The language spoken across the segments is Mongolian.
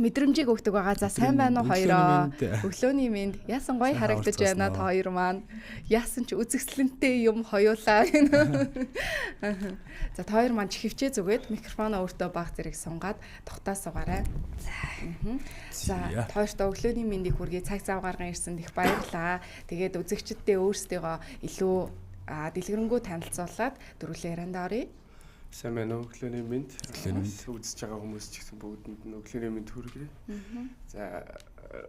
Мэдрэмжийг өгдөг байгаа. За, сайн байна уу хоёроо? Өглөөний мэнд. Яасан гоё харагдаж байна та хоёр маань. Яасан ч үзэсгэлэнтэй юм хоёулаа. За, та хоёр маань чихвчээ зүгээд микрофоноо өөртөө баг зэрэг сунгаад тухтаа суугаарай. За, та хоёртоо өглөөний мэндийг хүргэе. Цаг зав гарган ирсэнд их баярлалаа. Тэгээд үзэгчдэдээ өөрсдийгөө илүү дэлгэрэнгүй танилцуулаад дөрвөлээ яриандаа оръё. Сайн байна уу, өглөөний мэнд. Өглөөний мэнд үзэж байгаа хүмүүс ч гэсэн бүгдэнд нь өглөөний мэнд хүргэе. За,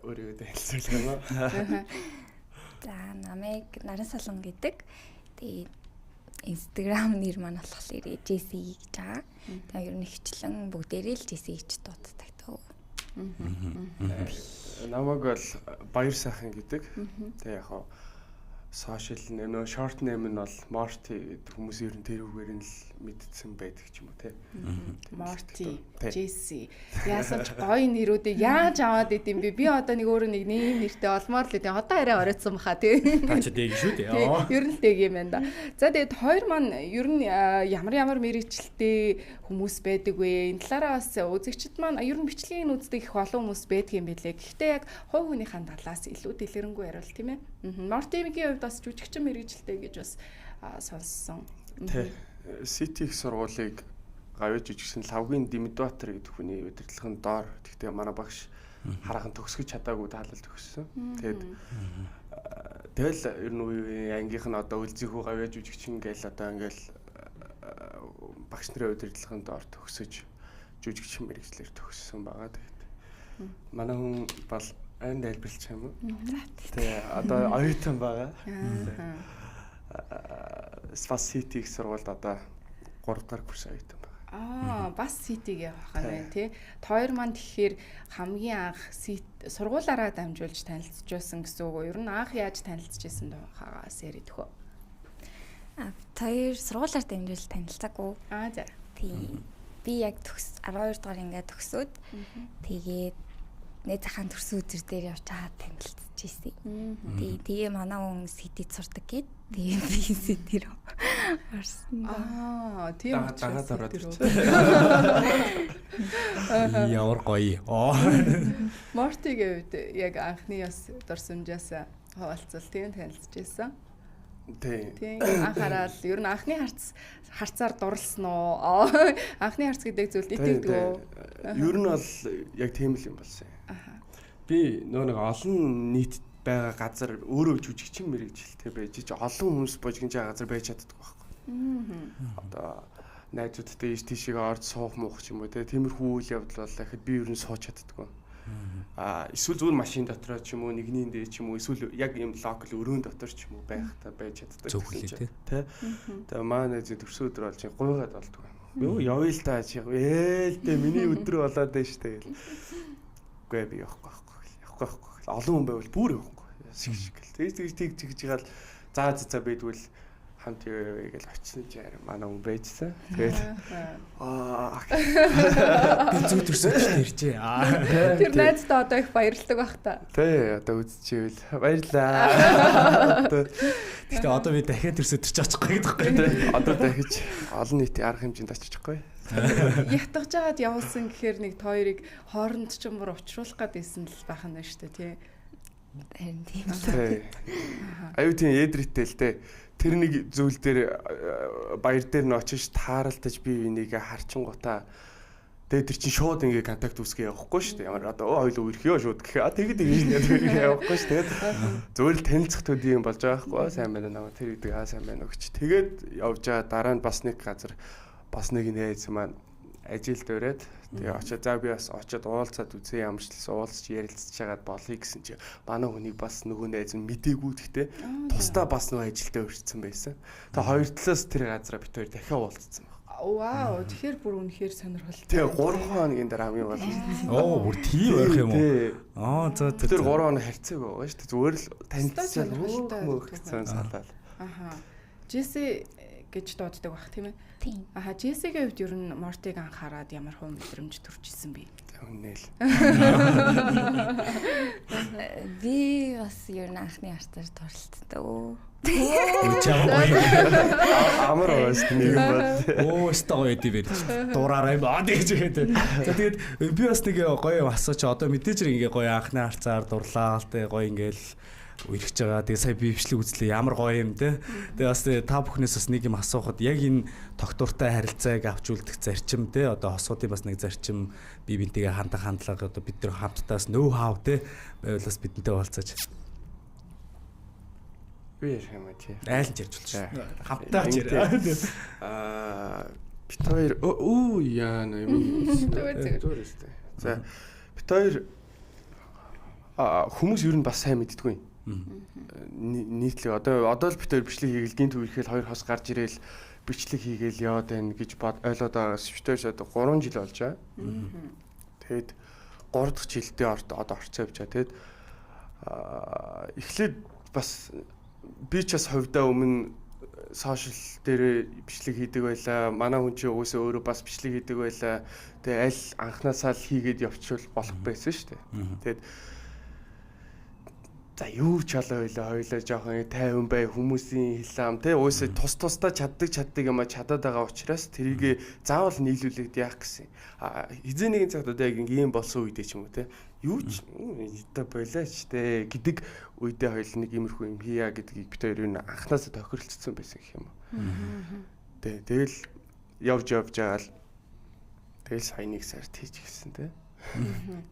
өөрийгөө танилцуулах юм уу? За, намайг Наран Солон гэдэг. Тэгээд Instagram нэр маань болохоор JC гэж байгаа. Тэгээд ер нь ихчлэн бүгдээрээ л JC гэж дууддаг төө. Намайг бол Баяр сайхан гэдэг. Тэгээд яг хаа social нөө short name нь бол Morty гэдэг, хүмүүс ер нь тэр үгээр нь л мэдсэн байдаг ч юм уу, те. Morty, Jesse. Яасан ч гоё нэрүүдийг яаж аваад идэм бэ? Би одоо нэг өөрөө нэг нэм нэртэй олмоор л идэм. Одоо арай оройтсан баха, тий. Та чи дэг шүү дээ. Ер нь л дэг юм байна да. За, тэгээд хоёр маань ер нь ямар ямар мэргэжилтэй хүмүүс байдаг вэ? Энэ талаараа бас үзэгчд маань ер нь бичлэгийг үздэг их олон хүмүүс байдаг юм билээ. Гэхдээ яг хувь хүнийхэн талаас илүү дэлгэрэнгүй яриул, тийм ээ. Morty-гийн хувьд бас жүжигчин мэргэжилтэй гэж бас сонссон. Тий. City их сургуулийг гавьяа жүжигчин Лавгийн Димдбаатар гэдэг хүний удирдлагын доор. Гэхдээ манай багш хараахан төгсгөж чадаагүй таалал төгссөн. Тэгээд тэгэл ер нь үеийн ангийнх нь одоо үлзийхүү гавьяа жүжигчин гээл одоо ингээл багш нарын удирдлагын доор төгсөж жүжигчин мэргэжлээр төгссөн байгаа. Тэгээд манай хүн бол айн тайлбарлах юм уу? Тэгээ одоо оюутан байгаа. Бас City их сургуульд одоо 3 дахь курс оюутан байгаа. Аа, бас City-г явах юм байна, тий. Хоёр маань тэгэхээр хамгийн анх сургуулаараа дамжуулж танилцж байсан гэсэн үг үү? Ер нь анх яаж танилцж байсан тухайгаас яриад өгөө. А хоёр сургуулаар дамжуулж танилцаагүй. Аа, за. Тий. Би яг төгс 12 дугаар ингээд төгсөөд тэгээд нэг захаан төрсөн өдөр дээр явж байгаа танилцж ирсэн. Тэгээ манай хүн City-д сурдаг гээд тэгээ би City рүү орсон. Аа, тийм учраас дагаад ороод ирсэн. Ямар гоё. Мортигийн хувьд яг анхны бас дурсамжаас хаваалцал тийм танилцж ирсэн. Тийм. Анхаарал ер нь анхны харцаар дурлсан уу? Анхны харц гэдэг зүйлд итгэдэг үү? Ер нь бол яг тийм л юм болсон. Би нөө нэг олон нийт байгаа газар өөрөө жүжигчин мэргэжилтэй байж чи олон хүмүүс божигнж байгаа газар байж чаддаг байхгүй. Одоо найзуудтай ийш тийшээ орж суух муух ч юм уу, те, тиймэрхүү үйл явдал боллоо гэхэд би ер нь сууж чаддаггүй. А эсвэл зүгээр машин дотроо ч юм уу, нэгний дээр ч юм уу, эсвэл яг ийм local өрөөнд дотор ч юм уу байхдаа байж чаддаг. Зөвхөн тий. Тэгээ маа найзын төрсөн өдөр болж гуйгаад болдгоо юм. Юу явъя л та чи ээл дээ, миний өдөр болоод байна штэ гэл. Үгүй, би явахгүй байхгүй явахгүй байхгүй. Олон хүн байвал бүр явахгүй. Шиг шиг гэл. Тэгж тэгж тэгж тэгж жигаал за за за бэдгүүл хамт явъя гэж очсон чи харин манай хүн байжсан. Тэгээд аа би зүг төрсөн ч иржээ. Аа тэр найздаа одоо их баярлдаг бах та. Тий, одоо үзчихвэл баярлаа. Гэхдээ одоо би дахиад төрсөн өдөр ч очихгүй гэдэг байхгүй. Тий, одоо дахиж олон нийтийн арга хэмжээнд очихгүй. Ятгаж жагаад явуулсан гэхээр нэг та хоёрыг хооронд ч юм уу учруулах гээд байсан л байх нь шүү дээ, тий. Харин тийм л. Аюу тийм эдриттэй л те. Тэр нэг зүйл дээр баяр дээр нь очиж тааралтаж би энийг харчингуудаа тэгээд тэр чинь шууд ингээ контакт үүсгээ явахгүй шүү дээ. Ямар одоо хоёул үерхөө шууд гэх. А тэгэд ингэж явахгүй шүү. Тэгээд зүгээр л танилцах төдий юм болж байгаа байхгүй. Сайн байна уу тэр гэдэг, аа сайн байна уу гэж. Тэгээд явж байгаа дараа нь бас нэг газар бас нэг найз маань ажилд өрөөд тэгээ очоод за би бас очоод уулзаад үзье, ямарчлаас уулзч ярилцж хагаад болъё гэсэн чи манай хүнийг бас нөгөө найз нь мдээгүй, гэхдээ тусдаа бас нөгөө ажилдаа өртсөн байсан. Тэгээ хоёр талаас тэр газараа бит хоёр дахиад уулзсан баг. Вау, тэгэхээр бүр үнэхээр сонирхолтой. Тэгээ 3 хоногийн дараа хамгийн гол. Оо, бүр тийм ойрох юм уу? Аа, за за. Тэр 3 хоног харьцааг байгаа шүү дээ. Зүгээр л танилцсан мөөгцөн салаад. Аха. Джесси гэж дууддаг байх, тийм ээ? Тийм. Аха, Джессигийн хувьд ер нь Мортиг анхаарад ямар хуу мэдрэмж төрж исэн бэ? Түнэл. Би бас ер нь анхны харцаар дурлцдаг. Амар байна нэг юм бол. Оо, өстой гоё эдий барьж. Дураарай юм аа гэж тэгээд. За тэгээд би бас нэг гоё юм асууч. Одоо мэдээж хэрэг ингээ гоё анхны харцаар дурлаал те гоё ингээл үерхэж байгаа. Тэгээ сая би бичлэг үзлээ. Ямар гоё юм те. Тэгээ бас та бүхнээс бас нэг юм асуухад яг энэ тогтвортой харилцааг авч үлдэх зарчим те. Одоо хосуудын бас нэг зарчим бие биентэйгээ хандах хандлага одоо бид нар хамтдаас нөө хав те байвал бас бидэнтэй уулзаач. Би ярих юм чи. Айл нь ярьж болчих. Хамтдаа ч яриа. Бит хоёр өө яа нэ юм. Зүгээр өстэй. За бит хоёр хүмүүс ер нь бас сайн мэддэггүй. Нийтлэг одоо л бит хоёр бичлэг хийгээл гинт үерхэл хоёр хос гарч ирээл бичлэг хийгээл яваад байна гэж ойлгоод байгаас бит хоёр одоо 3 жил болж байгаа. Тэгэд 3 дахь жилдээ одоо орцоо явж байгаа. Тэгэд эхлээд бас би ч бас хувьдаа өмнө сошиал дээр бичлэг хийдэг байлаа. Манай хүн чинь угаасаа өөрөө бас бичлэг хийдэг байлаа. Тэгээ аль анханасаа л хийгээд явчихвал болох байсан шүү дээ. Тэгээд за юу ч болоо байлаа хоёлаа жоохон тайван бай хүмүүсийн хилам тэ угаасаа тус тусдаа чаддаг юм а чадаад байгаа учраас тэрийг заавал нийлүүлээд яах гэсэн. А хизээ нэгэн цагт одоо яг ийм болсон үедээ ч юм уу тэ юу ч одоо болооч тэ гэдэг үедээ хоёул нэг иймэрхүү юм хийя гэдгийг бид хоёр юу анхнаасаа тохиролцсон байсан гэх юм уу. Тэ тэгэл явж байгаа л тэгэл сая нэг сард хийж гисэн тэ.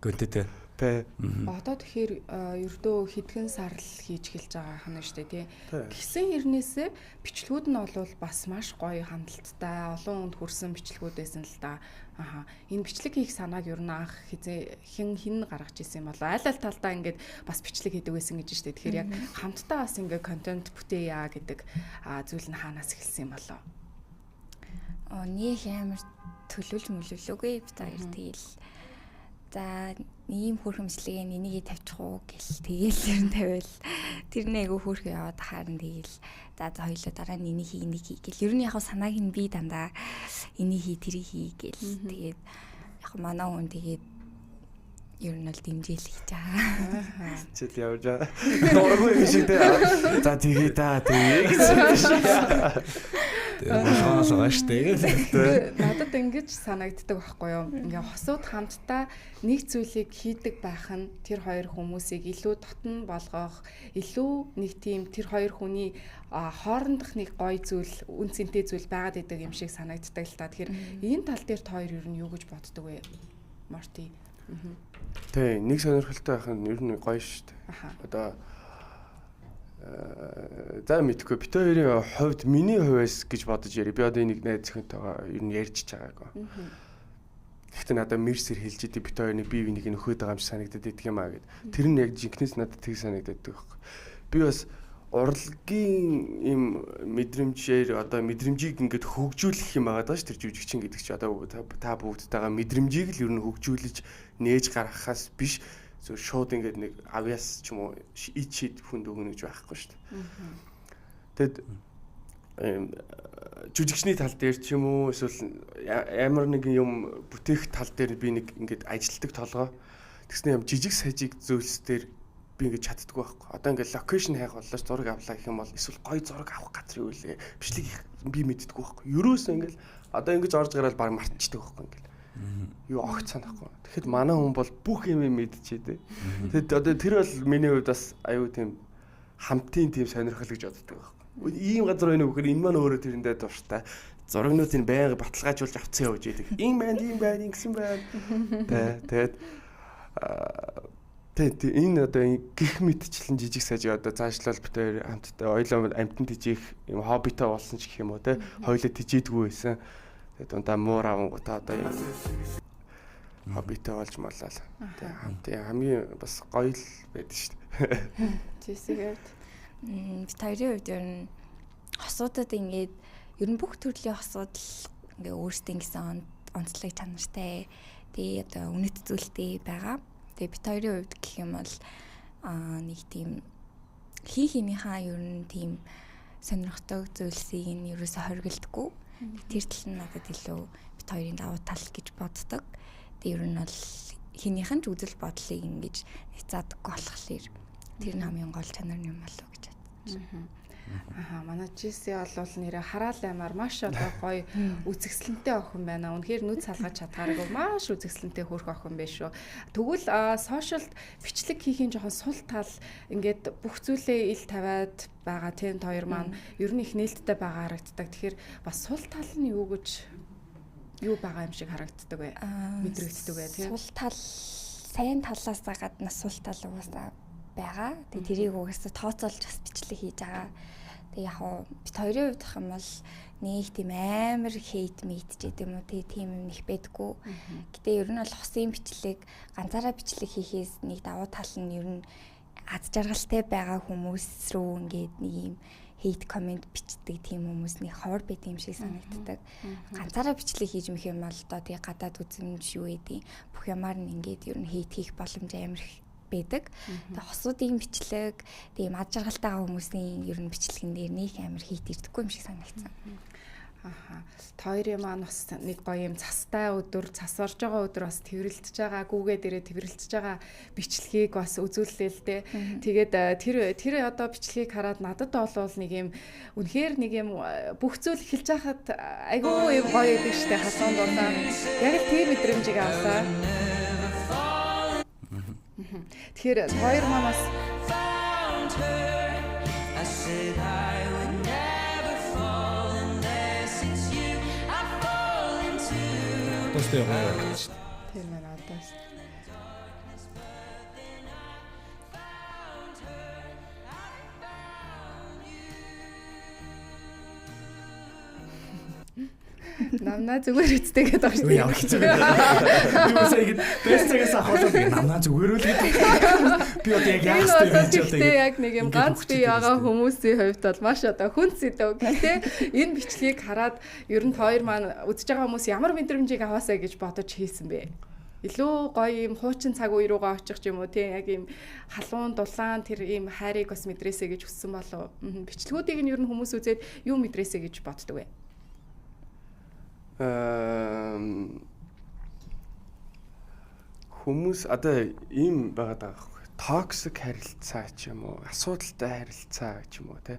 Гүнтэй тэ. Тэ. Одоо тэгэхээр ердөө хэдхэн сар л хийж эхэлж байгаа хана штэ тий. Гисэн хэрнээсээ бичлэгүүд нь бол бас маш гоё хандлттай, олон хүнд хүрсэн бичлэгүүд байсан л да. Аха. Энэ бичлэг хийх санааг ер нь анх хизээ хин гаргаж исэн юм болоо. Аль аль талдаа ингээд бас бичлэг хийдэг байсан гэж штэ. Тэгэхээр яг хамтдаа бас ингээд контент бүтээе гэдэг зүйл нь хаанаас эхэлсэн юм болоо. Нөх амар төлөвлөж мөлөвлөөгүй бид хоёр тэгэл. За ийм хөөрхөмжлөгийг энийгээ тавьчих уу гэл тэгэл ер нь тавиал тэр нэг айгүй хөөрхөн яваад харин тэгэл за за хоёлоо дараа нь энийг хий энийг хий гэл ер нь яг санааг нь би дандаа энийг хий тэрийг хий гэл тэгээд яг манай хүн тэгээд ер нь бол дэмжээл хийж байгаа. Чил явж байгаа. Дургүй юм шиг те. За тэгээ та тэгээ гэсэн. Болгоос байгаа штэ. Надад ингэж санагддаг байхгүй юу? Ингээ хосууд хамтдаа нэг зүйлийг хийдэг байх нь тэр хоёр хүмүүсийг илүү дотн болгох, илүү нэг тийм тэр хоёр хүний хоорондох нэг гоё зүйл, үн цэнтэй зүйл байгаад идэг юм шиг санагддаг л та. Тэгэхээр энэ тал дээр та хоёр ер нь юу гэж боддог вэ? Морти. Тэ нэг сонирхолтой байх нь ер нь гоё шүү дээ. Одоо за мэдгүй бит хоёрын хувьд миний хувьас гэж бодож ярив. Би одоо энийг найз зөвхөнтэйгээ ер нь ярьж байгаагүй. Гэхдээ надад мерсэр хэлж идэв бит хоёр нэг бие биенийг нөхөд байгаа юм шиг санагдаад идэх юм аа гэд. Тэр нь яг жинкнээс надад тэг санагдаад байдаг байхгүй. Би бас урлагийн ийм мэдрэмжээр одоо мэдрэмжийг ингээд хөгжүүлэх юм байгаа даа ш тэр жүжигчин гэдэг чи одоо та бүгдтэйгээ мэдрэмжийг л ер нь хөгжүүлж нээж гаргахаас биш зөв шууд ингээд нэг авьяас ч юм уу ид шид хүнд өгнө гэж байхгүй шүү дээ. Тэгэд жүжигчний тал дээр ч юм уу эсвэл ямар нэгэн юм бүтээх тал дээр би нэг ингээд ажилтдаг толгой тэгснэ юм жижиг сажиг зүйлс дээр би ингэж чаддаггүй байхгүй. Одоо ингээд локейшн хайх боллоо зураг авлаа гэх юм бол эсвэл гоё зураг авах газар юу лээ. Бичлэг би мэддэггүй байхгүй. Ерөөсөө ингээд одоо ингэж орж гараад баг мартчихдаг байхгүй ингээд. Юу огт санахгүй. Тэгэхэд манай хүн бол бүх юм мэдчихээ. Тэгэд одоо тэр бол миний хувьд бас аюу тийм хамтын тийм сонирхол гэж боддог байхгүй. Ийм газар байна уу гэхээр энэ маань өөрөө тэрэндээ дуртай. Зурагнуудыг байнга баталгаажуулж авцсан явж идэг. Ийм байна, ийм байна, ингэсэн байна. Тэ тэгээд Тэ энэ одоо гих мэтчлэн жижиг сажиг одоо цаашлал бит хоёр хамтдаа ойлоо амтан тижих юм хоббитой болсон ч гэх юм уу те хоёлоо тижээдгүй байсан. Тэгээ дундаа муур авангуудаа одоо юм хоббитой болж маллаа. Тэ хамтын хамгийн бас гоё л байдаг шүү дээ. Жисэгэд бит хоёрын хувьд ер нь хосуудад ингээд ер нь бүх төрлийн хосууд л ингээ өөрсдөө ингэсэн онцлог чанартай тэгээ одоо үнэт зүйлтэй байгаа. Тэгээ бит хоёрын хувьд гэх юм бол нэг тийм хин хинийхээ ер нь тийм сонирхдаг зүйлсийг нь ерөөсө хоригддаггүй. Тэр тал нь надад илүү бит хоёрын давуу тал гэж боддог. Тэгээ ер нь бол хинийхэн ч үзэл бодлыг ингэж няцаадаггүй болохоор тэр нь хамгийн гол чанар юм болов уу гэж бодож байна. Аха, манай Жиси бол нэрээ хараал аймаар маш одоо гоё үзэсгэлэнтэй охин байна. Үнэхээр нүд салгаж чадхааргүй маш үзэсгэлэнтэй хөөрхөн охин биш шүү. Тэгвэл сошиалд бичлэг хийхийн жоохон сул тал ингээд бүх зүйлээ ил тавиад байгаа тийм хоёр маань ер нь их нээлттэй байгаа харагддаг. Тэгэхээр бас сул тал нь юу гэж юу байгаа юм шиг харагддаг вэ? Мэдрэгддэг вэ тийм? Сул тал сайн талаас гадна сул тал угаасаа байгаа. Тэгээ тэрийг угаасаа тооцоолж бас бичлэг хийж байгаа. Тэгээ яг хуу бит хоёрын хувьд гэх юм бол нэг тийм амар хейт мэйт ч гэдэм үү тийм юм них байдаггүй. Гэтэ ер нь бол хосын бичлэг ганцаараа бичлэг хийхээс нэг давуу тал нь ер нь аз жаргалтай байгаа хүмүүс рүү ингээд нэг юм хейт комент бичдэг тийм хүмүүс нэг ховор байт юм шиг санагддаг. Ганцаараа бичлэг хийж мэх юм бол одоо тий гадаад үзэмж юу гэдэг бүх юмар нь ингээд ер нь хейт хийх боломж амар их байдаг. Тэгээ хосуудын бичлэг, тийм ад жаргалтайгаа хүмүүсийн ер нь бичлэгэн дээр нэг амар хейт ирдэггүй юм шиг санагдсан. Аха. Хоёрын маань бас нэг гоё юм цастай өдөр, цас орж байгаа өдөр бас тэрвэрлдэж байгаа, гүүгээ дээрээ тэрвэрлдэж байгаа бичлэгийг бас үзүүллээ л дээ. Тэгээд тэр одоо бичлэгийг хараад надад болвол нэг юм үнэхээр нэг юм бүх зүйл эхэлж байхад айгүй юм гоё гэдэг штэ халуун дулаан. Яг л тийм мэдрэмжийг авлаа. Тэгэхээр хоёр маань бас Тустай гоё байна шүү дээ. Тийм байна одоо. Намнаа зүгээр үсттэй гэдэг байгаа шүү дээ. Ямар хэцүү бэ? Би сая ингэж бэстэгээс авахлаа би намнаа зүгээр үл гэдэг. Би одоо яг яах ёстой вэ гэж одоо яг нэг юм ганц бий байгаа хүмүүсийн хувьд бол маш одоо хүнд сэдэв. Гэхдээ энэ бичлэгийг хараад ер нь хоёр маань үзэж байгаа хүмүүс ямар мэдрэмжийг аваасаа гэж бодож хийсэн бэ? Илүү гоё юм хуучин цаг үе рүүгээ очих юм уу тийм яг юм халуун дулаан тэр ийм хайрыг бас мэдрээсэй гэж хүссэн болов. Бичлэгүүдийг нь ер нь хүмүүс үзээд юу мэдрээсэй гэж боддог вэ? Хүмүүс одоо ийм байгаад байгаа байхгүй. Токсик харилцаа ч юм уу, асуудалтай харилцаа ч юм уу те.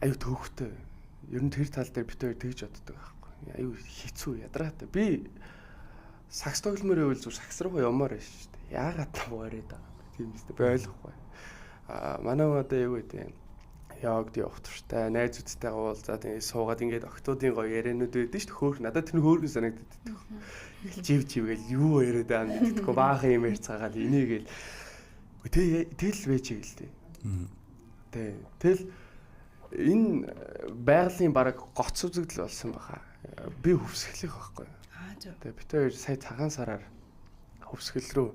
Аюу төвхтэй. Ер нь тэр тал дээр бид хоёр тэгж боддог байхгүй. Аюу хэцүү ядраатай. Би сакс тогломоор байвал зүгээр сакс руу явмаар байна шүү дээ. Яагаад таваарээд байгаа юм бэ? Тийм үстэй би ойлгохгүй. Аа манай хүн одоо юу гэдэг юм? Йогд явах туртай, найзуудтайгаа уулзаад ингээд суугаад ингээд октоодын гоё яриануд байдаг шүү дээ. Хөөх надад тэр хөөргөн санагддаг. Жив жив гэл юу яриад байгаа юм мэдэхгүй баахан юм ярьцгаагаал энийгээл. Тэгэл байж гээл тээ. Тэ. Тэгэл энэ байгалийн бараг гоц үзэгдэл болсон баха. Би хөвсгөлөх байхгүй. Тэгээ бид хоёр сая цагаан сараар хөвсгөл рүү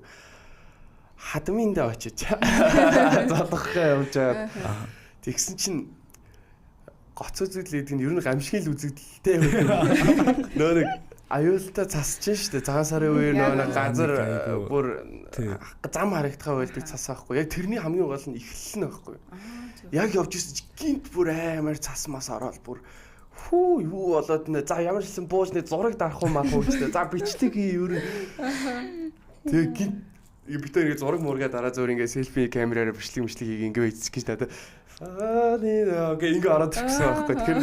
хадминдаа очиж залгахгаа явж байгаа. Тэгсэн чинь гоц үзэгдэл гэдэг нь ер нь гамшигын л үзэгдэлтэй юм. Нөө нэг аюултай цас чинь шүү дээ. Цагаан сарын үеэр нөө нэг газар бүр зам харагдахаа байлдаг цас аахгүй. Яг тэрний хамгийн гол нь эхлэл нь байхгүй. Яг явж ирсэн чинь гинт бүр амар цас мас ороод бүр хүү юу болоод нэ. За ямар ч гэсэн бууж нэ зураг дарах уу мах уу гэдэг. За бичлэг хий ер нь. Тэгээ гинт бид хоёр ингээ зураг мургаа дараа зөөр ингээ селфи камераараа бичлэг мичлэг хийх ингээ эцэг гэж надад аа нэ окей ингээ ороод ирсэн байхгүй. Тэгэхээр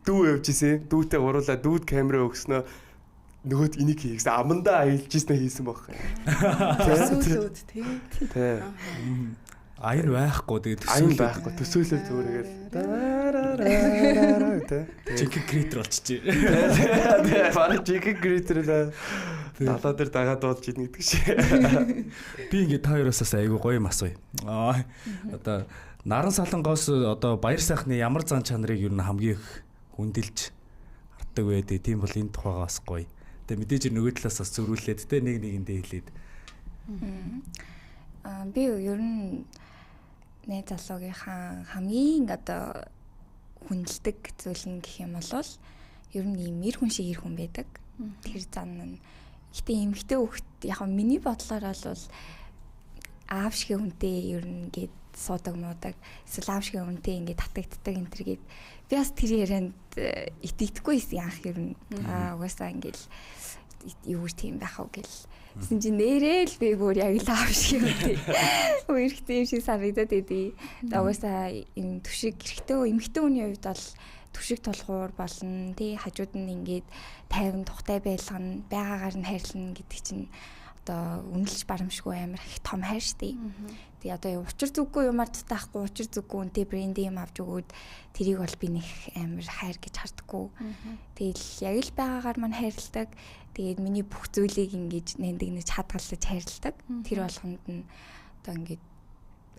дүү явж исэн. Дүүтэй гуруулаа дүүд камера өгснөө нөгөөд энийг хий гэсэн амандаа аялж ирсэн хийсэн байхгүй. Төсөөлөөд тий. Тий. Аян байхгүй тэгээ төсөөлөл аян байхгүй төсөөлөл зүгээр ингээл дараараа тий. Жинхэнэ креатор болчихжээ. Тий. Бараг жинхэнэ креатор л далаа дээр дагаад болж идэх гэдэг шиг. Би ингээд та хоёроос айгүй гоё юм асууя. Аа одоо Наран Солонгоос одоо баяр сайхны ямар зан чанарыг ер нь хамгийн их хүндэлж харддаг вэ? Тийм бол энэ тухайгаа бас гоё. Тэгээ мэдээж нөгөө талаас бас зөрүүлээд те нэг нэгэндээ хэлээд. Аа би ер нь найз залуугийнхаа хамгийн одоо хүндэлдэг зүйл нь гэх юм бол ер нь ийм эр хүн шиг эр хүн байдаг. Тэр зан нь гэтээ эмэгтэй хүүхэд яг миний бодлоор бол аав шиг хүнтэй ер нь ингээд суудаг муудаг эсвэл аав шиг хүнтэй ингээд татагддаг энэ төр гээд би бас тэр ярианд итгэдэггүй байсан анх ер нь. Аа угаасаа ингээд юу тийм байх уу гэл. Тэгсэн чинь нэрээ л би бүр яг л аав шиг юм тий. Үерхтэй юм шиг санагдаад байдий. Угаасаа юм түшиг эрэгтэй эмэгтэй хүний хувьд бол түшиг тулгуур болно тий, хажууд нь ингээд тайван тухтай байлгана, байгаагаар нь хайрлана гэдэг чинь одоо үнэлж барамшгүй амар их том хайр штэ. Тэгээ одоо учир зүггүй юмар дутаахгүй, учир зүггүй үнэтэй брэнд юм авч өгөөд тэрийг бол би нэг амар хайр гэж хардггүй. Тэгэл яг л байгаагаар мань хайрладаг. Тэгээд миний бүх зүйлийг ингэж нандинаж хадгалж хайрладаг. Тэр болгонд нь одоо ингээд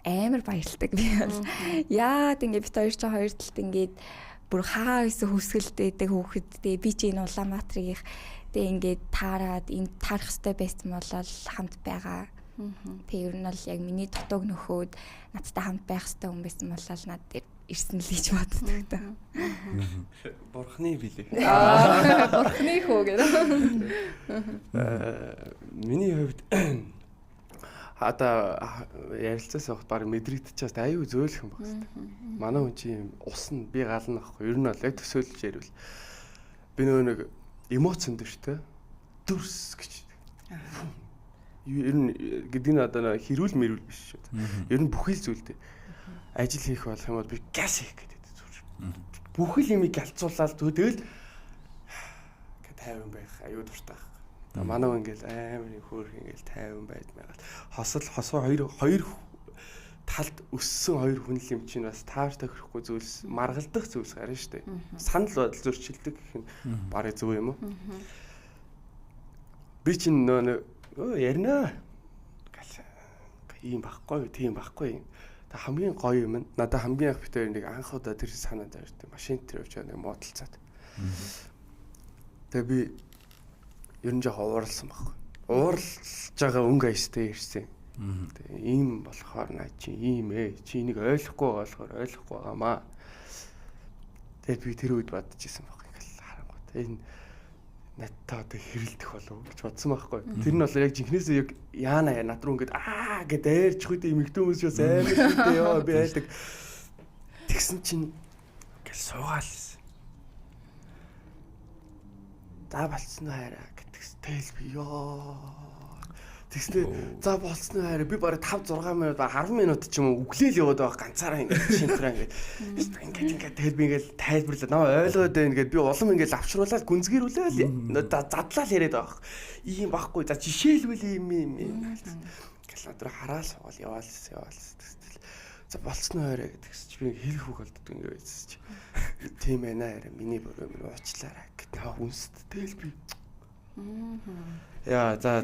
амар баярлдаг би бол. Яад ингээд бит хоёр ч хоёр талд ингээд бүр хаа байсан хүсгэлтэй байдаг хүүхэд. Тэгээ би чи энэ Улаанбаатарынх тэгээ ингээд таарад энэ таарах хэрэгтэй байсан бол хамт байгаа. Тэгээ ер нь бол яг миний дутууг нөхөөд надтай хамт байх хэрэгтэй хүн байсан бол над дээр ирсэн л гэж боддог та. Бурхны билээ. Бурхны хөө гэдэг. Миний хувьд одоо ярилцаас явахад баг мэдрэгдчихээс аюу зөөлхөн баг хэвээр. Манай хүн чи юм ус нь би гална байхгүй. Ер нь бол яг төсөөлж ярил. Би нөгөө нэг эмоц өндөртэй дүрс гэж. Ер нь гэдэг нь одоо хэрүүл мэрүүл биш шүү дээ. Ер нь бүхэл зүйлдээ. Ажил хийх болох юм бол би газ хийх гэдэг зүгээр. Бүхэл юмыг галзуулаад тэгэл гэ тайван байх аюу дуртай байх. Манай хүн ингээл амар хөөх ингээл тайван байдмаар. Хосол хосоо хоёр талд өссөн хоёр хүн л юм чинь бас таар тохирохгүй зүйлс маргалдах зүйлс гарна шүү дээ. Санал бодол зөрчилдөг гэх нь барыг зөв юм уу? Би чинь нөө ярина. Ийм байхгүй, тийм байхгүй. Тэг хамгийн гоё юм нь надад хамгийн анх битээр нэг анх удаа тэр санаад авирт машин дээр явж байгаа нэг муудалцаад. Тэгээ би ер нь жоохон ууралсан байхгүй. Ууралж байгаа өнгө аястай ирсэн. Тэгээ ийм болохоор наа чи ийм чи энийг ойлгохгүй болохоор ойлгохгүй байгаамаа. Тэгээд би тэр үед бодож исэн байхгүй ингээл харангуут. Энэ надтай одоо хэрэлдэх болов гэж бодсон байхгүй. Тэр нь бол яг жинхнээсээ яг яана над руу ингээд аа гэд дайрчих үедээ эмэгтэй хүмүүс бас амар шүдэ ёо би айдаг. Тэгсэн чинь ингээл суугаал. За болцсон уу хайраа гэтгс. Тэгэл би ёо. Тэгснэ за болцсон уу хайраа би бараг 5 6 минут 10 минут ч юм уу өглөөл яваад байгаа ганцаараа ингээд шинтраа ингээд ингээд ингээд тэгэл би ингээд тайлбарлаа намаа ойлгоод байна ингээд би улам ингээд авчруулаад гүнзгийрүүлээл задлал яриад байгаа. Ийм байхгүй за жишээлбэл ийм ийм ингээл над руу хараал суугаал яваал яваал тэгтэл за болцсон уу хайраа гэдгс чи би хэлэх үг болддог ингээд байсан чи тийм байна хайраа миний буруу минь уучлаарай гэт наа үнст тэгэл би яа за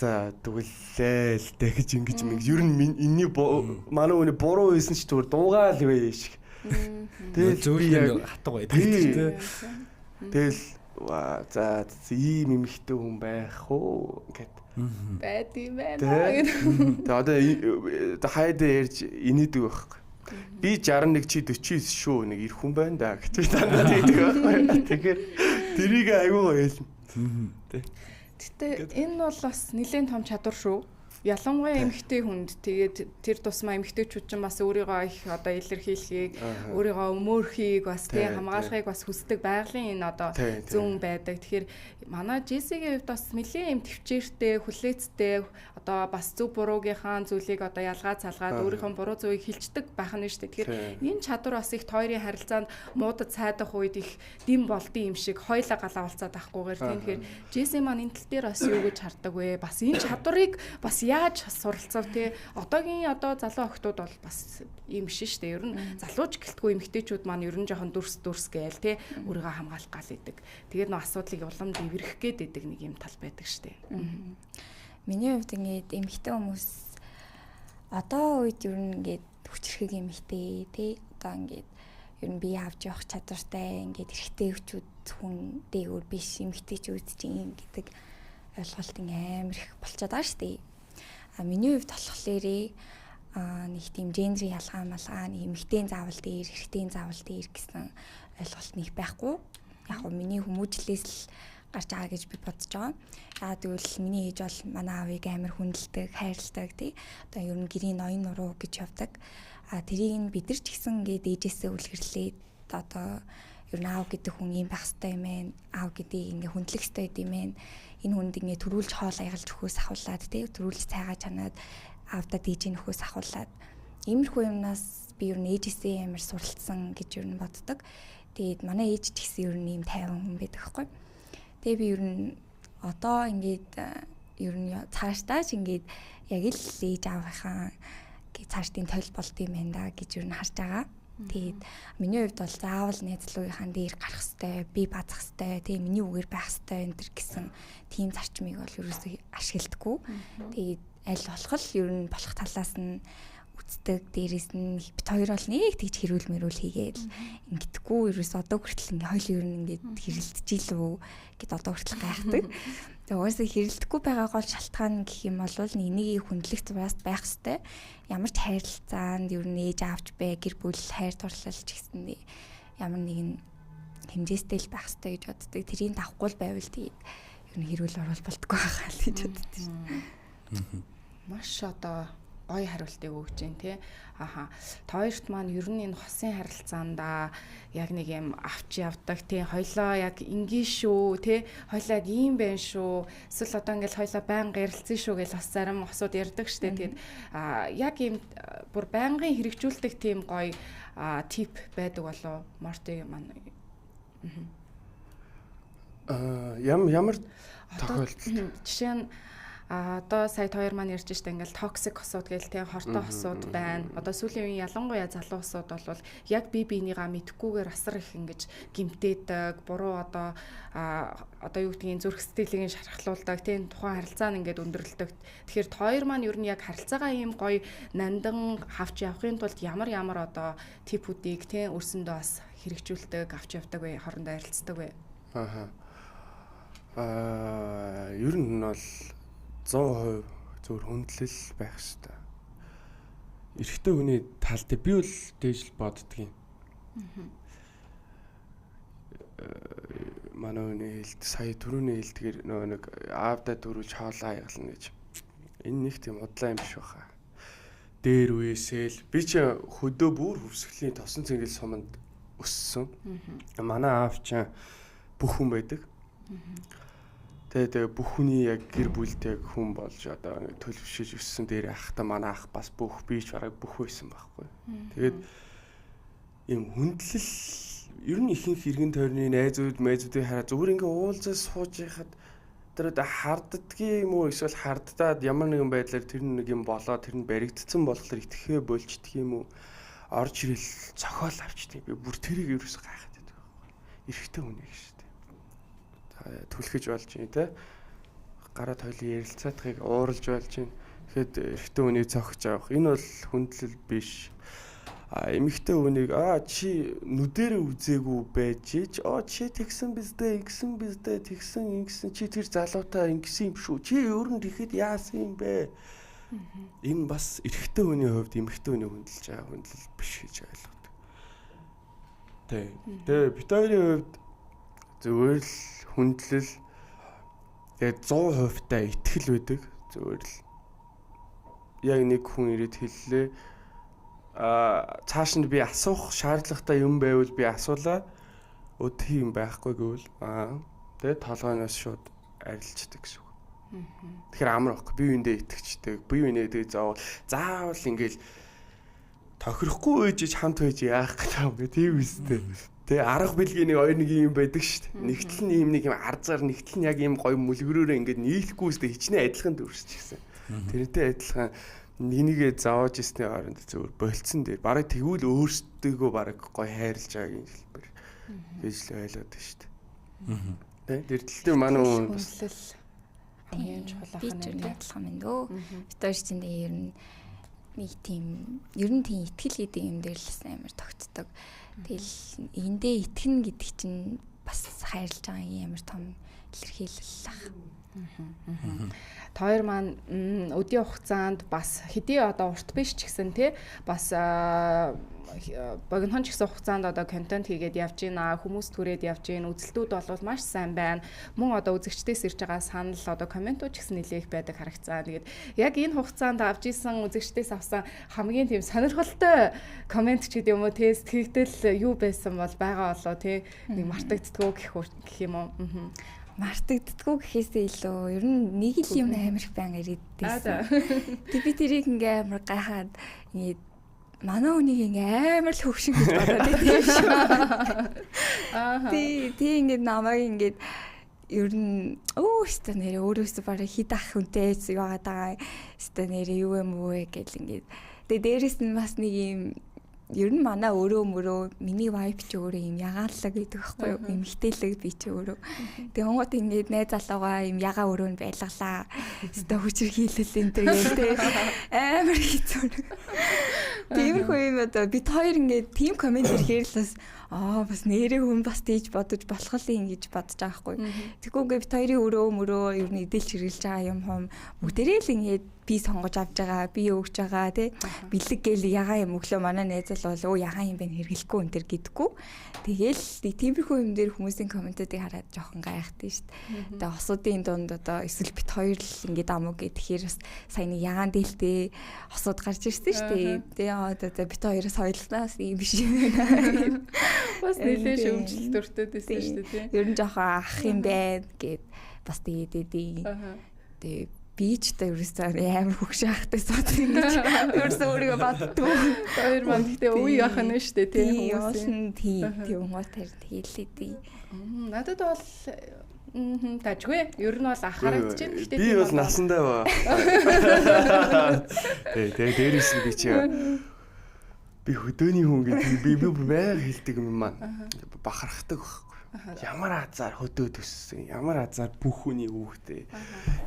за түгэлээ л дээ гэж ингэж мэг ер нь энэний манай хүний буруу байсан ч зүгээр дуугаал вэ шиг. Тэгэл зөвхөн хатга байдаг тийм. Тэгэл за ийм эмэгтэй хүн байх уу гэт байд юм байна гэдэг. Тэгээ одоо хайдаа ярьж инээдэг байхгүй. Би 61 чи 49 шүү нэг ир хүн байна да гэж би дандаа тэгдэг байхгүй. Тэгэхээр тэрийг аягүй гоё хэлнэ. Тэ. Гэтэ энэ бол бас нэлээд том чадвар шүү. Ялангуяа эмэгтэй хүнд тэгээд тэр тусмаа эмэгтэйчүүд чинь бас өөрийгөө их одоо илэрхийлэхийг, өөрийгөө өмөөрхийг бас тий хамгаалахыг бас хүсдэг байгалийн энэ одоо зүүн байдаг. Тэгэхээр манай Джессигийн хувьд бас нэлээд юм төвчээртэй, хүлээцтэй одоо бас зөв буруугийнхаа зүйлийг одоо ялгаа цалгаад өөрийнхөө буруу зүйлийг хилчдэг байх нь шүү дээ. Тэгэхээр энэ чадвар бас их тойрын харилцаанд муудад сайдах үед их дэм болдсон юм шиг хоёлаа галаа болцоод авахгүйгээр тийм. Тэгэхээр Джесси маань энэ тал дээр бас юу гэж хардаг вэ? Бас энэ чадварыг бас яаж суралцав те? Одоогийн одоо залуу охтууд бол бас ийм биш шүү дээ. Ер нь залууч гэлтгүй эмэгтэйчүүд маань ер нь жоохон дүрс дүрс гээл те өөрийгөө хамгаалах гал идэг. Тэгээд нөө асуудлыг улам дэврэх гээд идэг нэг юм тал байдаг шүү дээ. Миний хувьд ингээд эмэгтэй хүмүүс одоо үед ер нь ингээд хүчрхэг эмэгтэй тий одоо ингээд ер нь бие авч явах чадвартай ингээд эрэгтэй хүчүүд хүн дээгүүр биш эмэгтэйчүүд чинь гэдэг ойлголт ингээ амар их болчиход байгаа шүү дээ. А миний хувьд болохоор нэг тийм гендрийн ялгаа малгаа нэг эмэгтэй заавал дээр эрэгтэй заавал дээр гэсэн ойлголт нэг байхгүй. Яг гоо миний хүмүүжлээс л гарч байгаа гэж би бодож байгаа. Яагаад гэвэл миний ээж бол манай аавыг амар хүндэлдэг, хайрладаг тий. Одоо ер нь гэрийн ноён нуруу гэж явдаг. А тэрийг нь бид нар ч гэсэн ингээд ээжээсээ үлгэрлээд одоо ер нь аав гэдэг хүн ийм байх ёстой юм байна. Аав гэдгийг ингээ хүндлэх ёстой юм байна. Энэ хүнд ингээ төрүүлж хоол аягалж өгөхөөс ахуулаад тий төрүүлж цайгаа чанаад аавдаа дийжин өгөхөөс ахуулаад иймэрхүү юмнаас би ер нь ээжээсээ амар суралцсан гэж ер нь боддог. Тэгээд манай ээж ч гэсэн ер нь ийм тайван хүн байдаг хгүй. Тэгээ би ер нь одоо ингээд ер нь цаашдаа ч ингээд яг л ээж аавынхаа цаашдын тойл болд юм байна да гэж ер нь харж байгаа. Тэгээд миний хувьд бол заавал найзлуугийнхаа дээр гарах хэвээр, би базах хэвээр, тэгээ миний үгээр байх хэвээр энэ төр гэсэн тийм зарчмыг бол ерөөсөө ашигладаггүй. Тэгээд аль болох л ер нь болох талаас нь үздэг. Дээрээс нь бит хоёр бол нэг тэгж хэрүүл мэрүүл хийгээл ингэдэггүй. Ерөөс одоо хүртэл ингээ хоёул ер нь ингээд хэрэлдэж илүү гэд одоо хүртэл гайхдаг. Тэгээ угаасаа хэрэлдэхгүй байгаа гол шалтгаан гэх юм бол нэг нэгийг хүндлэх зураас байх хэвээр. Ямар ч харилцаанд ер нь ээж аавч бай, гэр бүл хайр дурлал ч гэсэн ямар нэгэн хэмжээстэй л байх хэвээр гэж боддог. Тэрийг давхгүй л байвал тэгээд ер нь хэрүүл оруул болтгоо байгаа л гэж боддог шин. Маш одоо гоё хариултыг өгч जैन тий. Аха. Та хоёрт маань ер нь энэ хосын харилцаандаа яг нэг юм авч явдаг тий. Хоёлоо яг ингийн шүү тий. Хоёлоо яг ийм байна шүү. Эсвэл одоо ингээл хоёлоо байнга ярилцсан шүү гэж бас зарим хосууд ярьдаг штэ. Тэгээд яг ийм бүр байнгын хэрэгжүүлдэг тийм гоё тип байдаг болов Морти маань. Ямар тохиолдолд жишээ нь одоо сая хоёр маань ярьж штэ ингээл токсик хосууд гээл те хортой хосууд байна. Одоо сүүлийн үеийн ялангуяа залуу хосууд бол яг бие биенийгаа мэдхгүйгээр асар их ингэж гимтээдэг, буруу одоо одоо юу гэдгийг зүрх сэтгэлийг шархлуулдаг, те тухайн харилцаа нь ингээд өндөрлөдөг. Тэгэхээр хоёр маань ер нь яг харилцаагаа ийм гоё нандан хавч явахын тулд ямар ямар одоо типүүдийг те өрсөндөө бас хэрэгжүүлдэг, авч явдаг вэ, хоорондоо ярилцдаг вэ? Аха. Ер нь бол 100% зөвхөн хүндлэл байх хэрэгтэй. Эрэгтэй хүний тал дээр би бол дээш л боддгийн. Манай хүний хэлд сая түрүүний хэлдгээр нөгөө нэг аавдаа дөрүүлж хоолоо аягална гэж. Энэ нэг тийм удлаа юм биш баха. Дээр үесэл би чи хөдөө бүр хөвсгөлийн тосон цэнгэл суманд өссөн. Манай аав чинь бүх хүн байдаг. Тэгээ бүх хүний яг гэр бүлд яг хүн болж одоо төлөвшөж өссөн дээр ахта манай ах бас бүх би ч бараг бүх байсан байхгүй. Тэгээд ийм хүндлэл ер нь ихэнх иргэн тойрны найзууд майзуудыг хараа зүгээр ингээ уулзаж сууж яхад тэр одоо харддгийг юм уу эсвэл харддаад ямар нэгэн байдлаар тэр нэг юм болоо тэр нь баригдсан болохоор итгэхээ болчдөг юм уу орж ирэл цохиол авчдаг. Би бүр тэрийг ерөөсөө гайхаад байдаг байхгүй. Эрэгтэй хүн яг шүү. Түлхэж болж байна те. Гараа тойлын ярилцаатахыг ууралж болж байна. Тэгэхэд эрэгтэй хүнийг цогч авах энэ бол хүндлэл биш. А эмэгтэй хүнийг чи нүдэрээ үзээгүй байж чи чи тэгсэн биздээ, ингэсэн биздээ, тэгсэн ингэсэн чи тэр залуутай ингэсэн юм шүү. Чи өөр нь тэгэхэд яасан юм бэ? Энэ бас эрэгтэй хүний хувьд эмэгтэй хүнийг хүндэлж байгаа хүндлэл биш гэж ойлгодог. Тэ. Тэгээ бид хоёрын хувьд зүгээр л хүндлэл тэгээд 100% та итгэл байдаг. Зүгээр л яг нэг хүн ирээд хэллээ. Цааш нь би асуух шаардлагатай юм байвал би асуулаа. Тийм байхгүй гэвэл тэгээд толгойноос шууд арилждаг гэсэн үг. Тэгэхээр амар байхгүй. Би үүндээ итгэждэг. Би үүнээ тэгээ заавал ингээл тохирохгүй байж хамт байж яах гэдэг юм бэ? Тийм үстэй. Тэгээ арга бэлгийн нэг хоёр нэг юм байдаг шүү дээ. Нэгтэл нь ийм нэг юм арзаар нэгтэл нь яг ийм гоё мүлгрөөрөө ингээд нийлэхгүй үстэй хичнээн адилхан дүрсч гисэн. Тэрнтэй адилхан нэгнийгээ зовоож ирсний хооронд зөвөр болцсон дээр бараг тэгвэл өөрсдийгөө бараг гоё хайрлаж байгаагийн хэлбэр гэж л ойлгоод байна шүү дээ. Тэ тэр тал дээр манай хүн бас хамгийн чухал ахна тийм адилхан байна дөө. Бид хоёр чинь ер нь нэг тийм ер нь тийм итгэл гэдэг юм дээр л амар тогтдог. Тэгэл эндээ итгэнэ гэдэг чинь бас хайрлаж байгаа юм амар том илэрхийлэл ах. Та хоёр маань өдийн хугацаанд бас хэдий одоо урт биш ч гэсэн тий бас богинохон ч гэсэн хугацаанд одоо контент хийгээд явж гинэ, хүмүүс түрээд явж гин, үзэлтүүд бол маш сайн байна. Мөн одоо үзэгчдээс ирж байгаа санал одоо комментууд ч гэсэн нэлээх байдаг харагцаа. Тэгээд яг энэ хугацаанд авч исэн үзэгчдээс авсан хамгийн тийм сонирхолтой коммент ч гэдэг юм уу тий сэтгэгдэл юу байсан бол байгаа болоо тий нэг мартагддгүү гэх юм уу. Мартагддггүй гэхээсээ илүү ер нь нэг л юм амар их баян ирээдсэн. Тэг би тэрийг ингээ амар гайхаад ингээ манай хүнийг ингээ амар л хөгшин гэж бодоод байсан шүү. Аа. Тий ингээ намайг ингээ ер нь өө өстө нэрээ өөрөөсөө бараг хит ах хүнтэй яваад байгаа. Өстө нэрээ юу юм вэ гэл ингээ. Тэгээ дээрэс нь бас нэг юм ер нь манай өөрөө мөрөө миний vibe ч өөрөө юм ягаанлаг гэдэг байхгүй юу? Эмэгтэйлэг би ч өөрөө. Тэгээ хонгот ингээд найз залуугаа юм ягаа өрөө нь байлгалаа. Өстө хүчирхийлэл энэ төр гээл те. Амар хэцүү. Тиймэрхүү юм одоо бид хоёр ингээд тим коммент ирэхээр л бас аа бас нэрээ хүн бас тийж бодож болох л юм гэж бодож байгаа байхгүй. Тэгэхгүй ингээд бид хоёрын өрөө мөрөө ер нь эдэлж хэрэглэж байгаа юм хум бүгдээрээ л ингээд би сонгож авч байгаа, би өгч байгаа тий. Бэлэг гээл ягаан юм өглөө манай найз л бол өө ягаан юм байна хэрэглэхгүй энэ төр гэдэггүй. Тэгээл тиймэрхүү юм дээр хүмүүсийн комментуудыг хараад жоохон гайхдаг шүү дээ. Тэгээ осуудын дунд одоо эсвэл бит хоёр л ингээд ам уу гэхээр бас сая нэг ягаан дээлтэй осууд гарч ирсэн шүү дээ. Тэгээ одоо бит хоёроос хоёулснаас ийм биш юм байна. Бас нэлээд шөмжлөлт өртөөд байсан шүү дээ тий. Ер нь жоохон ах юм байна гэд бас тэгээд ээ. Тэгээ би ч та ерөөсөө амар хөгш ахтай сууд ингэж ерөөсөө өөрийгөө боддгоо. Хоёр маань гэхдээ үе явах нь шүү дээ тий хүмүүсийн. Тий тийм хүмүүс тарин тэгэлээ тий. Надад бол тажгүй. Ер нь бол ах харагдаж байна. Гэхдээ би бол насандаа ба. Тий тэгээ дээрээс нь би чи би хөдөөний хүн гэдэг би байг хэлдэг юм маань бахархдаг байхгүй. Ямар азар хөдөө төссөн, ямар азар бүх хүний хүүхдээ.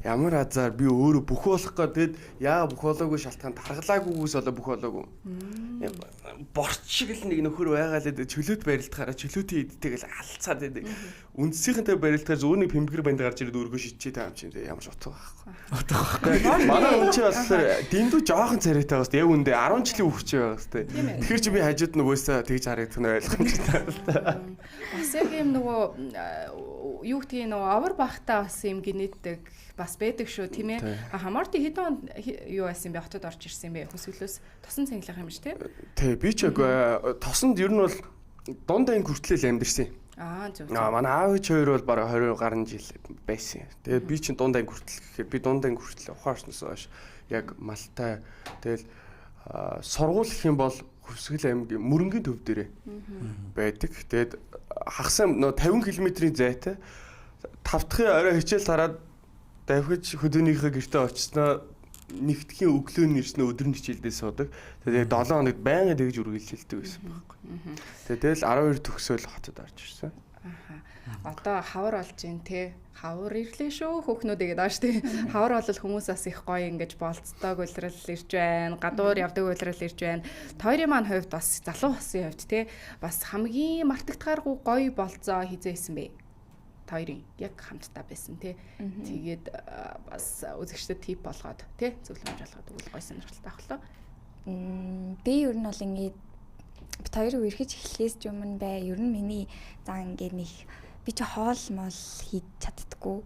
Ямар азар би өөрөө бүх болох гээд яа бүх болоогүй шалтгаан таргалаагүйгээс болоо бүх болоогүй. Борч шиг л нэг нөхөр байгаа л чөлөөт барилдахаараа чөлөөтийн иддэг л алцаад байдаг. Үндсийнхэнтэй барилдахаар зүгээр нэг пэмбгэр банд гарч ирээд өргөө шидчихээ таам чинь ямар ч утга байхгүй. Утга байхгүй. Манай хүн чи болохоор дэндүү жоохон царайтай байгаа шүү. Яг үндэ 10 жилийн хүүхд чи байгаа шүү. Тэгэхээр чи би хажууд нь угаасаа тэгж харагдах нь ойлгомжтой. Бас яг юм нөгөө юу гэдгийг нөгөө овор бахтаа бас юм генетик бас байдаг шүү тийм ээ. Хамаарти хэдэн онд юу байсан бэ хотод орж ирсэн юм бэ? Хүсвэлөөс тосон цанглах юм шиг тийм. Тий, би ч яг тосонд ер нь бол дунд анги хүртлээл амьдэрсэн. Аа зөв. Манай аав ээж хоёр бол бараг 20 гаруй жил байсан. Тэгээд би чинь дунд анги хүртэл гэхээр би дунд анги хүртэл ухаан орсноос хойш яг малтай тэгэл сургууль гэх юм бол Хөвсгөл аймгийн Мөрөнгийн төв дээрээ байдаг. Тэгээд хагас нөө 50 км-ийн зайтай 5 дахь орой хичээл тараад давхиж хөдөөнийхөө гэртээ очсноо нэгтгэхийн өглөө нь ирсэн өдөр нь хичээлдээ суудаг. Тэгээд яг 7 хоногт байнга тэгж үргэлжилдэг байсан байхгүй. Тэгээд тэгэл 12 төгсөөл хотод орж ирсэн. Аха. Одоо хавар болж гин те. Хавар ирлээ шүү хөөхнүүд гэдэг ааш те. Хавар бол хүмүүс бас их гоё ингэж болцдог улирал ирж байна. Гадуур явдаг улирал ирж байна. Тойрын маань хувьд бас залуу хосын хувьд те. Бас хамгийн мартагдахааргүй гоё болцоо хизээсэн бэ. Тойрын яг хамтдаа байсан те. Тэгээд бас үзэгчдэд тип болгоод те зөвлөмж болгоод өгвөл гоё сонирхолтой ахлаа. Би ер нь бол ингээд бит хоёр үерхэж эхлэхээс ч өмнө бай. Ер нь миний зан ингээд нэг би чи хоол мол хийж чаддггүй.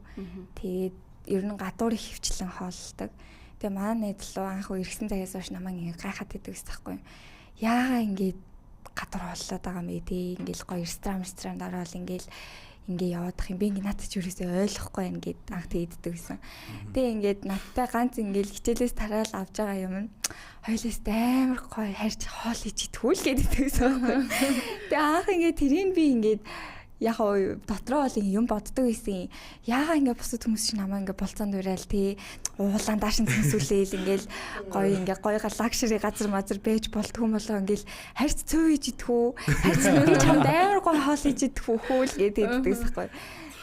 Тэгээд ер нь гадуур их хөвчлэн хооллдог. Тэгээ манай найз руу анх үерхсэн цагаас хойш намайг ингээд гайхаад идэг гэсэн байхгүй юу. Яагаа ингээд гадуур хооллоод байгаа юм бэ те. Ингээд гоё ресторан ороод ингээд ингээ яваадах юм би ингээ надад ч юурээсээ ойлгохгүй байна гэд анх тэгддэг гэсэн. Тэгээ ингээд надтай ганц ингээл хичээлээс тараал авч байгаа юм нь хоёлоос амар гоё харьж хоол хийж идэх үл гэдэг гэсэн. Тэгээ анх ингээ тэрийг би ингээд яг дотроо бол юм боддог байсан. Яагаа ингээ бусад хүмүүс чинь намаа ингээ болцоонд ураал тий уулаан даашин цэнсүүлээл ингээл гоё ингээ гоё лакшери газар мазар байж болдгоо юм болоо ингээл харьц цөв хийж идэх үү харьц би чамд амар гоё хоол хийж идэх үү хөөл гэдэг иддэгс байхгүй.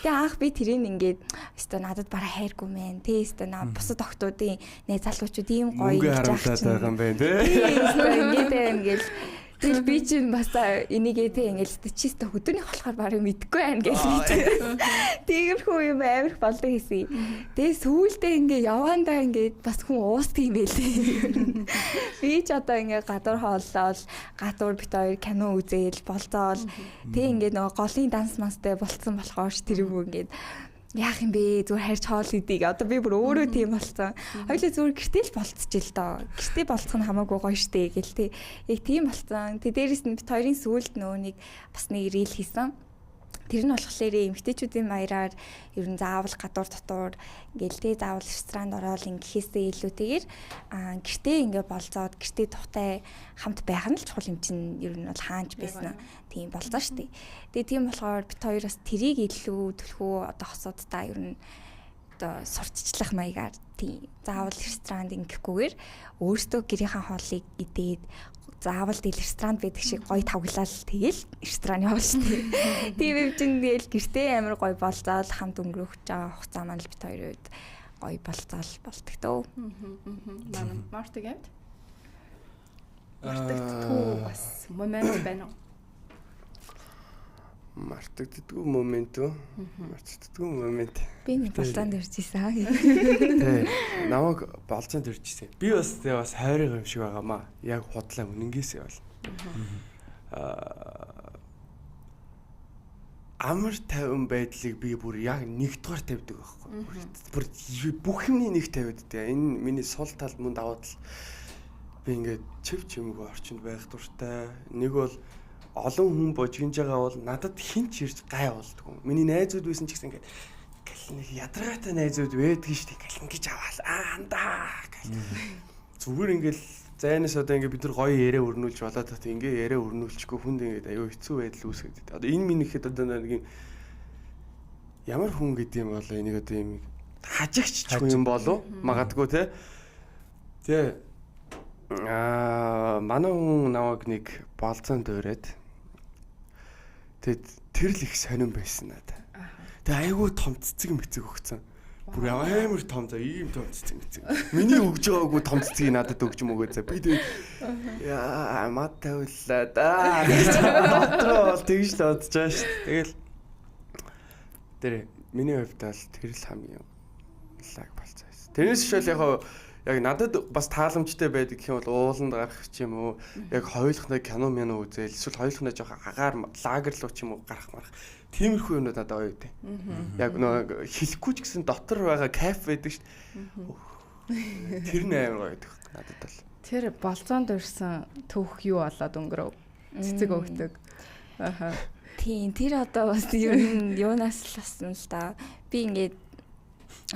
Тэгээ анх би тэрийг ингээд өстө надад бараа хайргүй мэн тий өстө наа бусад охтуудын нэ залуучууд ийм гоё ингэж харамлаад байгаа юм байна тий. Ингээд ингээл Тэгэл би чинь бас энийгээ те ингээл чисто хөдөөнийх болохоор барыг мэдэхгүй байна гэж хэлсэн. Тиймэрхүү юм амар их болдог гэсэн. Тэгээ сүүлдээ ингээ яваандаа ингээд бас хүн уусдаг юм байлээ. Би ч одоо ингээ гадуур хооллол, гадуур бит хоёр кино үзээл, болзоол. Тэгээ ингээд нөгөө голын данс манстай болцсон болохоор ч тэр юм ингээд яах юм бэ? Зүгээр харьж хоол идийг. Одоо би бүр өөрөө тийм болсон. Хоёлаа зүгээр гэртээ л болцож ил доо. Гэртээ болцох нь хамаагүй гоё штэ гэл тэ. Яг тийм болсон. Тэ дээрэс нь бит хоёрын сүүлд нөгөө нэг бас нэг рил хийсэн. Тэр нь болохоор эмэгтэйчүүдийн маяраар ер нь заавал гадуур дотуур ингээл тэ заавал ресторанд ороод ингэхээсээ илүүтэйгээр гэртээ ингээ болзоод гэртээ тухтай хамт байх нь л чухал юм чинь ер нь бол хаанч байсан тийм болзоо штэ. Тэгээ тийм болохоор бит хоёр бас тэрийг илүү төлхөө одоо хосуудаа ер нь одоо сурталчлах маягаар тийм заавал ресторанд ингэхгүйгээр өөртөө гэрийнхээ хоолыг идээд заавал тэгэл ресторанд байдаг шиг гоё тавглал тэгэл ресторан явна шүү дээ. Тийм юм чинь тэгэл гэртээ амар гоё болзоол хамт өнгөрөх байгаа хугацаа маань л бит хоёрын үед гоё болзоол болдог дөө. Манай Мартаг амт. Мартагддаггүй бас момент байна уу? Мартагддаггүй момент үү? Мартагддаггүй момент. Би нэг болцоонд ирж исэн. Тий. Намайг болцоонд ирж исэн. Би бас тэгээ бас хайрыг юм шиг байгаамаа. Яг худлаа үнэнгээсээ бол. Амар тайван байдлыг би бүр яг нэгдүгээр тавьдаг байхгүй. Бүр бүх юмний нэг тавиад дээ. Энэ миний сул тал мөн давуу тал. Би ингээд чив чимээгүй орчинд байх дуртай. Нэг бол олон хүн божигнж байгаа бол надад хэн ч ирж гай болдгоо. Миний найзууд байсан ч гэсэн ингээд гэл нэг ядаргаатай найзууд байдгийн шүү дээ. Гэл ингэж аваал аа андаа гэл. Зүгээр ингээд зайнаас одоо ингээд бид нар гоё яриа өрнүүлж болоод тат ингээ яриа өрнүүлчихгүй хүнд ингээд аюу хэцүү байдал үүсгээд. Одоо энэ минь ихэд одоо нэг юм ямар хүн гэдэг юм болоо энийг одоо юм хажигч ч хүн юм болов магадгүй те. Тэ манай хүн намайг нэг болцоонд уриад тэгэд тэр л их сонирн байсан надад. Тэгээ айгүй том цэцэг мэцэг өгцөн. Бүр амар том за ийм том цэцэг мэцэг. Миний өгж байгаагүй том цэцгийг надад өгч мөгөө за. Би тэг яа мад тавилаа да. Дотроо бол тэгж л бодож байгаа шүү дээ. Тэгэл тэр миний хувьд бол тэр л хамгийн лаг болцоо байсан. Тэрнээс шил яг яг надад бас тааламжтай байдаг гэх юм бол ууланд гарах ч юм уу, яг хоёулахнаа кино мянаа үзээл, эсвэл хоёулахнаа жоох агаар лагер руу ч юм уу гарах марах. Тиймэрхүү юмнууд надад гоё үү. Яг нөө хэлэхгүй ч гэсэн дотор байгаа кайф байдаг шүү дээ. Тэр нь амар гоё байдаг надад бол. Тэр болцоонд урьсан түүх юу болоод өнгөрөв? Цэцэг өгдөг. Аха. Тийм, тэр одоо бас ер нь юунаас л болсон л да. Би ингээд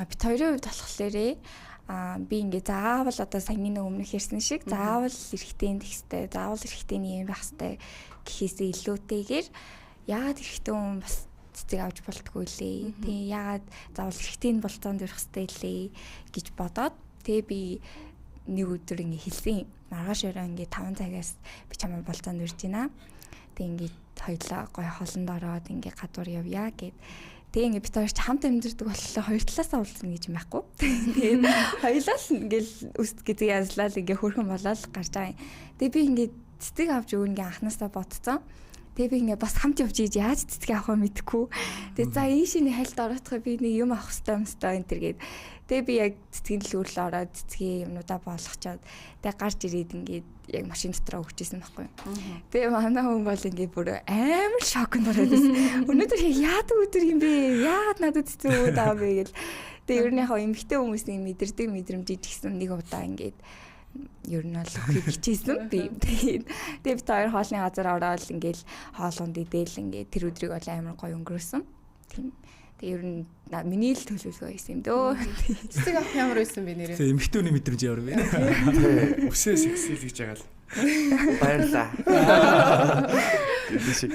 бит хоёрын хувьд болохоор би ингээ заавал одоо саяны нэг өмнөх ярьсан шиг заавал эрэгтэй нь тэгстэй, заавал эрэгтэй нь юм байх хэвтэй гэхээсээ илүүтэйгээр яагаад эрэгтэй хүн бас цэцэг авч болтгүй лээ. Тийм яагаад заавал эрэгтэй нь болцоонд өрөх хэвтэй лээ гэж бодоод тэгээ би нэг өдөр ингээ хэлсэн. Маргааш өрөө ингээ 5 цагаас би чамайг болцоонд өрж байна. Тэгээ ингээ хоёлаа гоё хоолнд ороод ингээ гадуур явъя гэд. Тэгээ ингээ бит хоёр ч хамт амьдардаг болохоор хоёр талаасаа уулзна гэж юм байхгүй. Тэгээд хоёулаа л ингээл үст гэдэг язлал ингээ хөөрхөн болоод гарч байгаа юм. Тэгээ би ингээ цэцэг авч өгнө гэ анхнаасаа бодцсон. Тэгээ би ингээ бас хамт явж ийж яаж цэцэг авах вэ мэдэхгүй. Тэгээ за ийшээ хальт ороодох би нэг юм авах хэрэгтэй юмстай энэ төр гээд. Тэгээ би яг цэцгийн дэлгүүр рүү ороод цэцгийн юмнуудаа болгочоод тэгээ гарч ирээд ингээд яг машин дотор өгчээсэн байхгүй юу. Тэгээ манай хүн бол ингээд бүр амар шоконд ороод байсан. Өнөөдөр яадаг өдөр юм бэ? Яагаад надад цэцэг өгөөд байгаа юм бэ гэл. Тэгээ ер нь яг эмэгтэй хүмүүсийн мэдэрдэг мэдрэмжийг гэсэн нэг удаа ингээд ер нь бол өгөхийг хичээсэн би. Тэгээ бид хоёр хоолны газар ороод ингээл хоолунд идэл ингээд тэр өдрийг бол амар гоё өнгөрөөсөн. Тийм. Тэгээ ер нь миний л төлөвлөгөө байсан юм дөө. Цэцэг авах ямар байсан бэ нэрээ? Тэгээ эмэгтэй хүний мэдрэмж ямар бэ? Тий, үсээ сексил гэж байгаа л. Баярлаа. Гэдэг шиг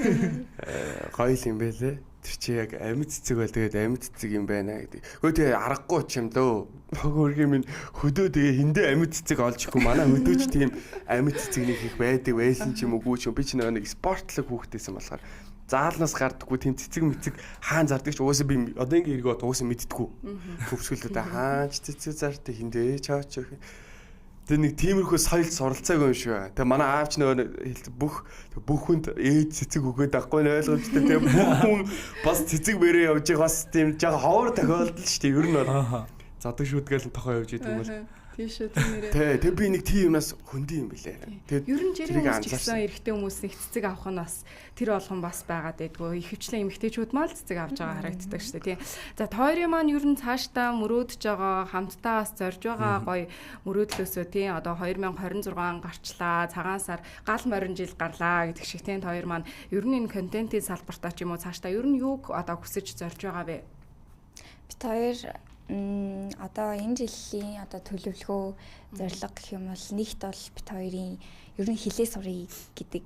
гоё л юм бэ лээ. Тэр чи яг амьд цэцэг бол тэгээд амьд цэцэг юм байна гэдэг. Хөө тэгээ аргагүй ч юм дөө. Хөргийн минь хөдөө тэгээ хиндэ амьд цэцэг олж ихгүй. Манай хөдөөч тийм амьд цэцэг нэг их байдаг байсан ч юм уу ч юм. Би ч нэг спортлог хүүхдээсэн болохоор заалнаас гардаггүй тийм цэцэг мэцэг хаан зардаг ч угаасаа би одоо ингээ эргөө угаасаа мэддэггүй. Төвсгөлдөө хаач цэцэг зардаг хиндэ чаач. Тэгээ нэг тиймэрхүү соёл суралцаагүй юм шиг байна. Тэгээ манай аав ч нөгөө бүх хүнд ээж цэцэг өгөөд байхгүй ойлгомжтой. Тэгээ бүх хүн бас цэцэг бэрээ явж байгаа бас тийм жаа ховор тохиолдол шүү дээ. Ер нь бол задаг шүдгээл тохоо явж идэг юм бол. Тийм шүү тийм нэрээ. Тэ тэг би нэг тийм юмнаас хөндөй юм билээ. Тэгээд ер нь жирийн хүмүүс ч гэсэн эрэгтэй хүмүүс нэг цэцэг авах нь бас тэр болгон бас байгаад байдгүй. Ихэвчлэн эмэгтэйчүүд мал цэцэг авч байгаа харагддаг шүү дээ тийм. За тойрын маань ер нь цаашдаа мөрөөдөж байгаа, хамтдаа бас зорж байгаа гоё мөрөөдлөөсөө тийм одоо 2026 он гарчлаа. Цагаан сар гал морин жил гарлаа гэдэг шиг тийм хоёр маань ер нь энэ контентын салбартаа ч юм уу цаашдаа ер нь юуг одоо хүсэж зорж байгаа вэ? Бид хоёр одоо энэ жилийн одоо төлөвлөгөө зорилго гэх юм бол нэгт бол бид хоёрын ер нь хилээ сурыг гэдэг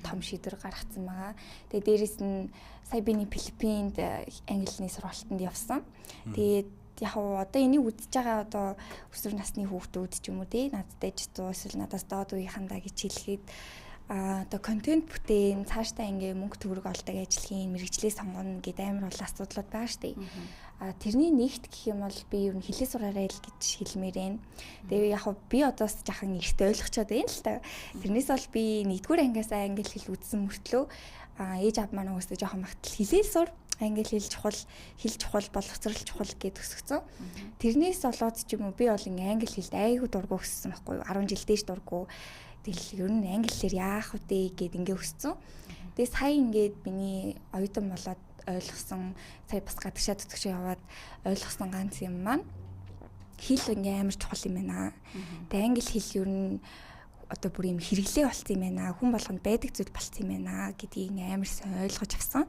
том шийдвэр гаргацсан байгаа. Тэгээ дээрэс нь сая би нэг Филиппинд англи хэлний сургалтанд явсан. Тэгээд яг одоо энийг үзэж байгаа одоо өсвөр насны хүүхдүүд ч юм уу те надтай ч эсвэл надаас доод үеийнхандаа гэж хэлэхэд одоо контент бүтээн цаашдаа ингээ мөнгө төгрөг олдог ажил хийн мэрэгжлээ сонгоно гэдэг амар олон асуудлууд байгаа шүү дээ. Тэрний нэгт гэх юм бол би ер нь хилээ сураарай л гэж хэлмээр байна. Тэгээ яг би одоос жахан эрт ойлгочоод байна л та. Тэрнээс бол би нэгдүгээр ангиас англи хэл үзсэн мөртлөө ээж аав маань угаасаа жоохон магтал хилээ сур англи хэл чухал, хэл чухал, боловсрал чухал гэд өсгцэн. Тэрнээс болоод ч юм уу би бол ингээ англи хэлд айгүй дургу өссөн байхгүй юу? 10 жил дээш дургу. Тэгэл ер нь англи хэлээр яах вэ гэд ингээ өссөн. Тэгээ сая ингээд миний оюутан болоод ойлгосон, сая бас гадагшаа зүтгэж яваад ойлгосон ганц юм маань хэл ингээ амар чухал юм байна. Тэгээ англи хэл ер нь одоо бүр юм хэрэглээ болсон юм байна. Хүн болгонд байдаг зүйл болсон юм байна гэдгийг ингээ амар сайн ойлгож авсан.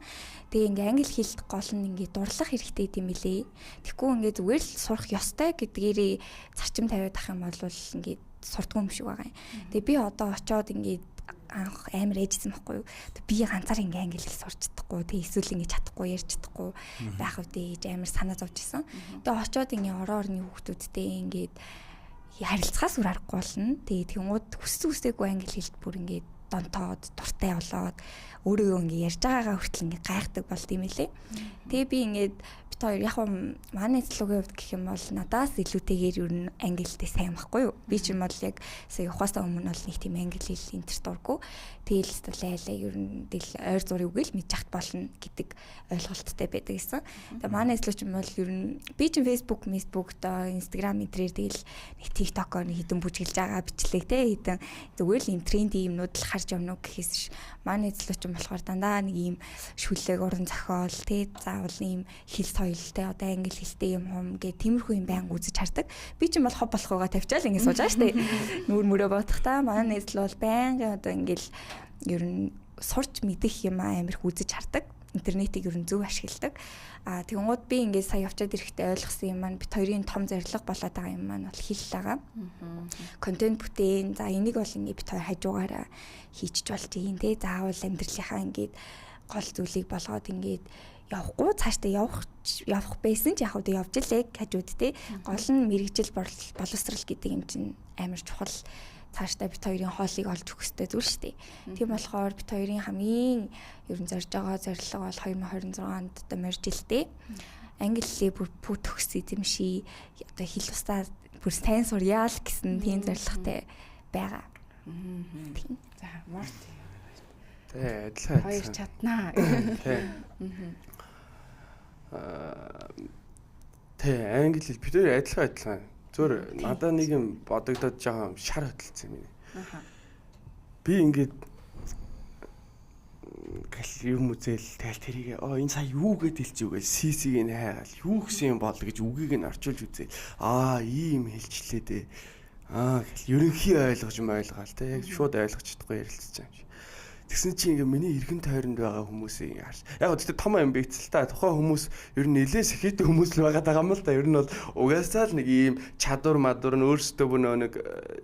Тэгээ ингээ англи хэлд гол нь ингээ дурлах хэрэгтэй гэдэм билээ. Тэгэхгүй ингээ зүгээр л сурах ёстой гэдгээрээ зарчим тавиад ах юм бол ингээ сурдгүй юм шиг байгаа юм. Тэгээ би одоо очоод ингээд анх амар ээжсэн байхгүй юу. Тэг би ганцаар ингээ англи хэл сурч чадахгүй, тэг эсвэл ингээ чадахгүй, ярьж чадахгүй байх үдэ гэж амар санаа зовж исэн. Тэгээ очоод ингээ орон орны хүүхдүүдтэй ингээд харилцахаас үр аргагүй болно. Тэгээ тэгэнгүүт хүссэн хүсээгүй англи хэлд бүр ингээд донтоод дуртай болоод өөрийгөө ингээ ярьж байгаагаа хүртэл ингээ гайхдаг болд юм лээ. Тэгээ би ингээд бит хоёр яг манай эцлүүгийн хувьд гэх юм бол надаас илүүтэйгээр ер нь англи хэлтэй сайн байхгүй юу. Би ч юм бол яг сая явахаасаа өмнө бол нэг тийм англи хэл энтер дурггүй. Тэгэл айлаа ер нь тэгэл ойр зургийг үгээл мэдж хат болно гэдэг ойлголттой байдаг гэсэн. Тэгээ манай эцлүү ч юм бол ер нь би ч Facebook, Facebook доо Instagram энтрээр тэгэл нэг TikTok-оор нэг хідэн бүжгэлж байгаа бичлэг те хідэн зүгээр л юм тренди юмнууд л харж явна уу гэхээс ш. Манай эцлүү ч юм болохоор дандаа нэг ийм шүлэг уран зохиол те заавал ийм хэл соёл те одоо англи хэлтэй юм хум гэ тиймэрхүү юм байнга үзэж хардаг. Би ч юм бол хоб болохгүйгаа тавьчаал ингэ сууж байгаа штэ. Нүүр мөрөө бодох та манай эцлүү бол байнгын одоо ингээл ер нь сурч мэдэх юм амар их үзэж хардаг. Интернетийг ер нь зөв ашигладаг. А тэгэнгүүт би ингээд сая явчаад ирэхдээ ойлгосон юм маань бит хоёрын том зорилго болоод байгаа юм маань бол хэл байгаа. Контент бүтээн. За энийг бол ингээд бит хоёр хажуугаараа хийчих болж юм те. Заавал амьдралынхаа ингээд гол зүйлийг болгоод ингээд явахгүй цаашдаа явах байсан ч яг үгүй явж лээ хажууд те. Гол нь мэрэгжил боловсрал гэдэг юм чинь амар чухал. Цаашдаа бит хоёрын хоолыг олж өгөх ёстой зүйл шүү дээ. Тийм болохоор бит хоёрын хамгийн ер нь зорж байгаа зорилго бол 2026 онд одоо морь жилдээ англи хэлээ бүр пүү төгс эзэмший одоо хэл устаа бүр сайн сурьяа л гэсэн тийм зорилготой байгаа. Тийм. За морт. Тэ адилхан. Хоёр чаднаа. Тэ. Тэ англи хэл бид хоёр адилхан. Зүгээр надаа нэг юм бодогдоод жоохон шар хөдөлсөн юм. Би ингээд гал юм үзэл тэгэл тэрийг энэ сая юу гэд хэлчих үү гэж CC-г нь хайгаал юу гэсэн юм бол гэж үгийг нь орчуулж үзээл аа ийм хэлчлээ дээ. Аа гэл ерөнхий ойлгож ойлгоол те яг шууд ойлгож чадахгүй ярилцж байгаа юм шиг. Тэгсэн чинь ингээ миний эргэн тойронд байгаа хүмүүсийг ингээ харж. Яг гэхдээ том юм бийцэл та. Тухайн хүмүүс ер нь нэлээд сэхээтэй хүмүүс л байгаа даа юм л да. Ер нь бол угаасаа л нэг ийм чадвар мадвар нь өөрсдөө бүр нэг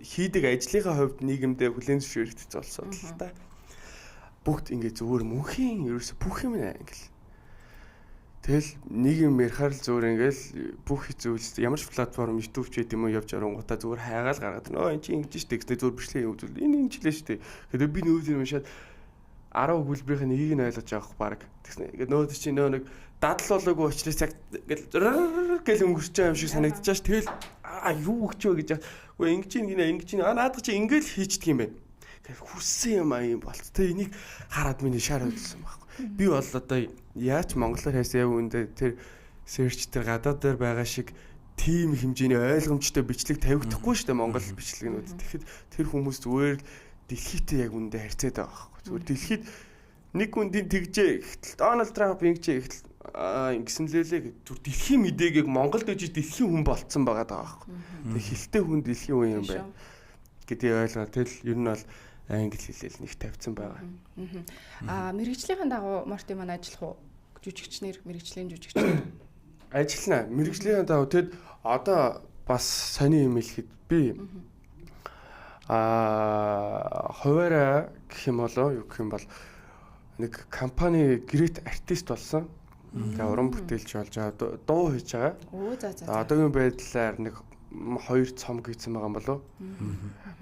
хийдэг ажлынхаа хувьд нийгэмдээ хүлээн зөвшөөрөгдсөн болсон л та. Бүгд ингээ зүгээр мөнхийн ерөөсө бүх юм англи. Тэгэл нэг юм ярихаар л зүгээр ингээл бүх зүйлс ямар ч платформ YouTube ч гэдэм үү явж оронгуудаа зүгээр хайгаал гаргаад нөө эн чинь ингэж штэ гэдэг зүгээр бичлэг үзвэл энэ ингэж лээ штэ. Тэгээд би нөөд юм уншаад 10 өгүүлбэрийн нэгийг нь ойлгож авах баг. Тэгсэн ингээд нөөд чинь нөө нэг дадал болоогүй учраас яг ингээл гэл өнгөрч байгаа юм шиг санагдчихаж ш. Тэгэл аа юу өгч вэ гэж. Үгүй ингэж гинэ ингэж гинэ. Аа наадах чи ингээл хийчдэг юм байна. Тэгэл хүссэн юм аа юм болт. Тэ энийг хараад миний шар хөдөлсөн байхгүй. Би бол одоо яаж монголоор хайсан яг үүндээ тэр search дээр гадаад дээр байгаа шиг тийм хэмжээний ойлгомжтой бичлэг тавигдахгүй шүү дээ Монгол бичлэгнүүд. Тэгэхэд тэр хүмүүс зүгээр л дэлхийдээ яг үндэ харьцаад байгаа байхгүй. Зүгээр дэлхийд нэг хүндийн тэгжээ гэхтэл Дональд Трамп ингэжээ гэхтэл ингэсэн лээлээ гэд зүр дэлхийн мэдээг яг Монголд үжиж дэлхийн хүн болцсон байгаа даа байхгүй. Тэг хилтэй хүн дэлхийн хүн юм байна гэдгийг ойлгоод тэгэл ер нь бол англи хэлэл нэг тавьсан байгаа. Аа мэргэжлийн дагуу Морти маань ажиллах уу? Жүжигчнэр, мэргэжлийн жүжигчнэр ажиллана. Мэргэжлийн дагуу тэгэд одоо бас сони юм хэлэхэд би хуваараа гэх юм болоо юу гэх юм бол нэг компани грэт артист болсон. Тэгээ уран бүтээлч болж байгаа, дуу хийж байгаа. Өө за за. Одоогийн байдлаар нэг 2 цомог хийсэн байгаа юм болов.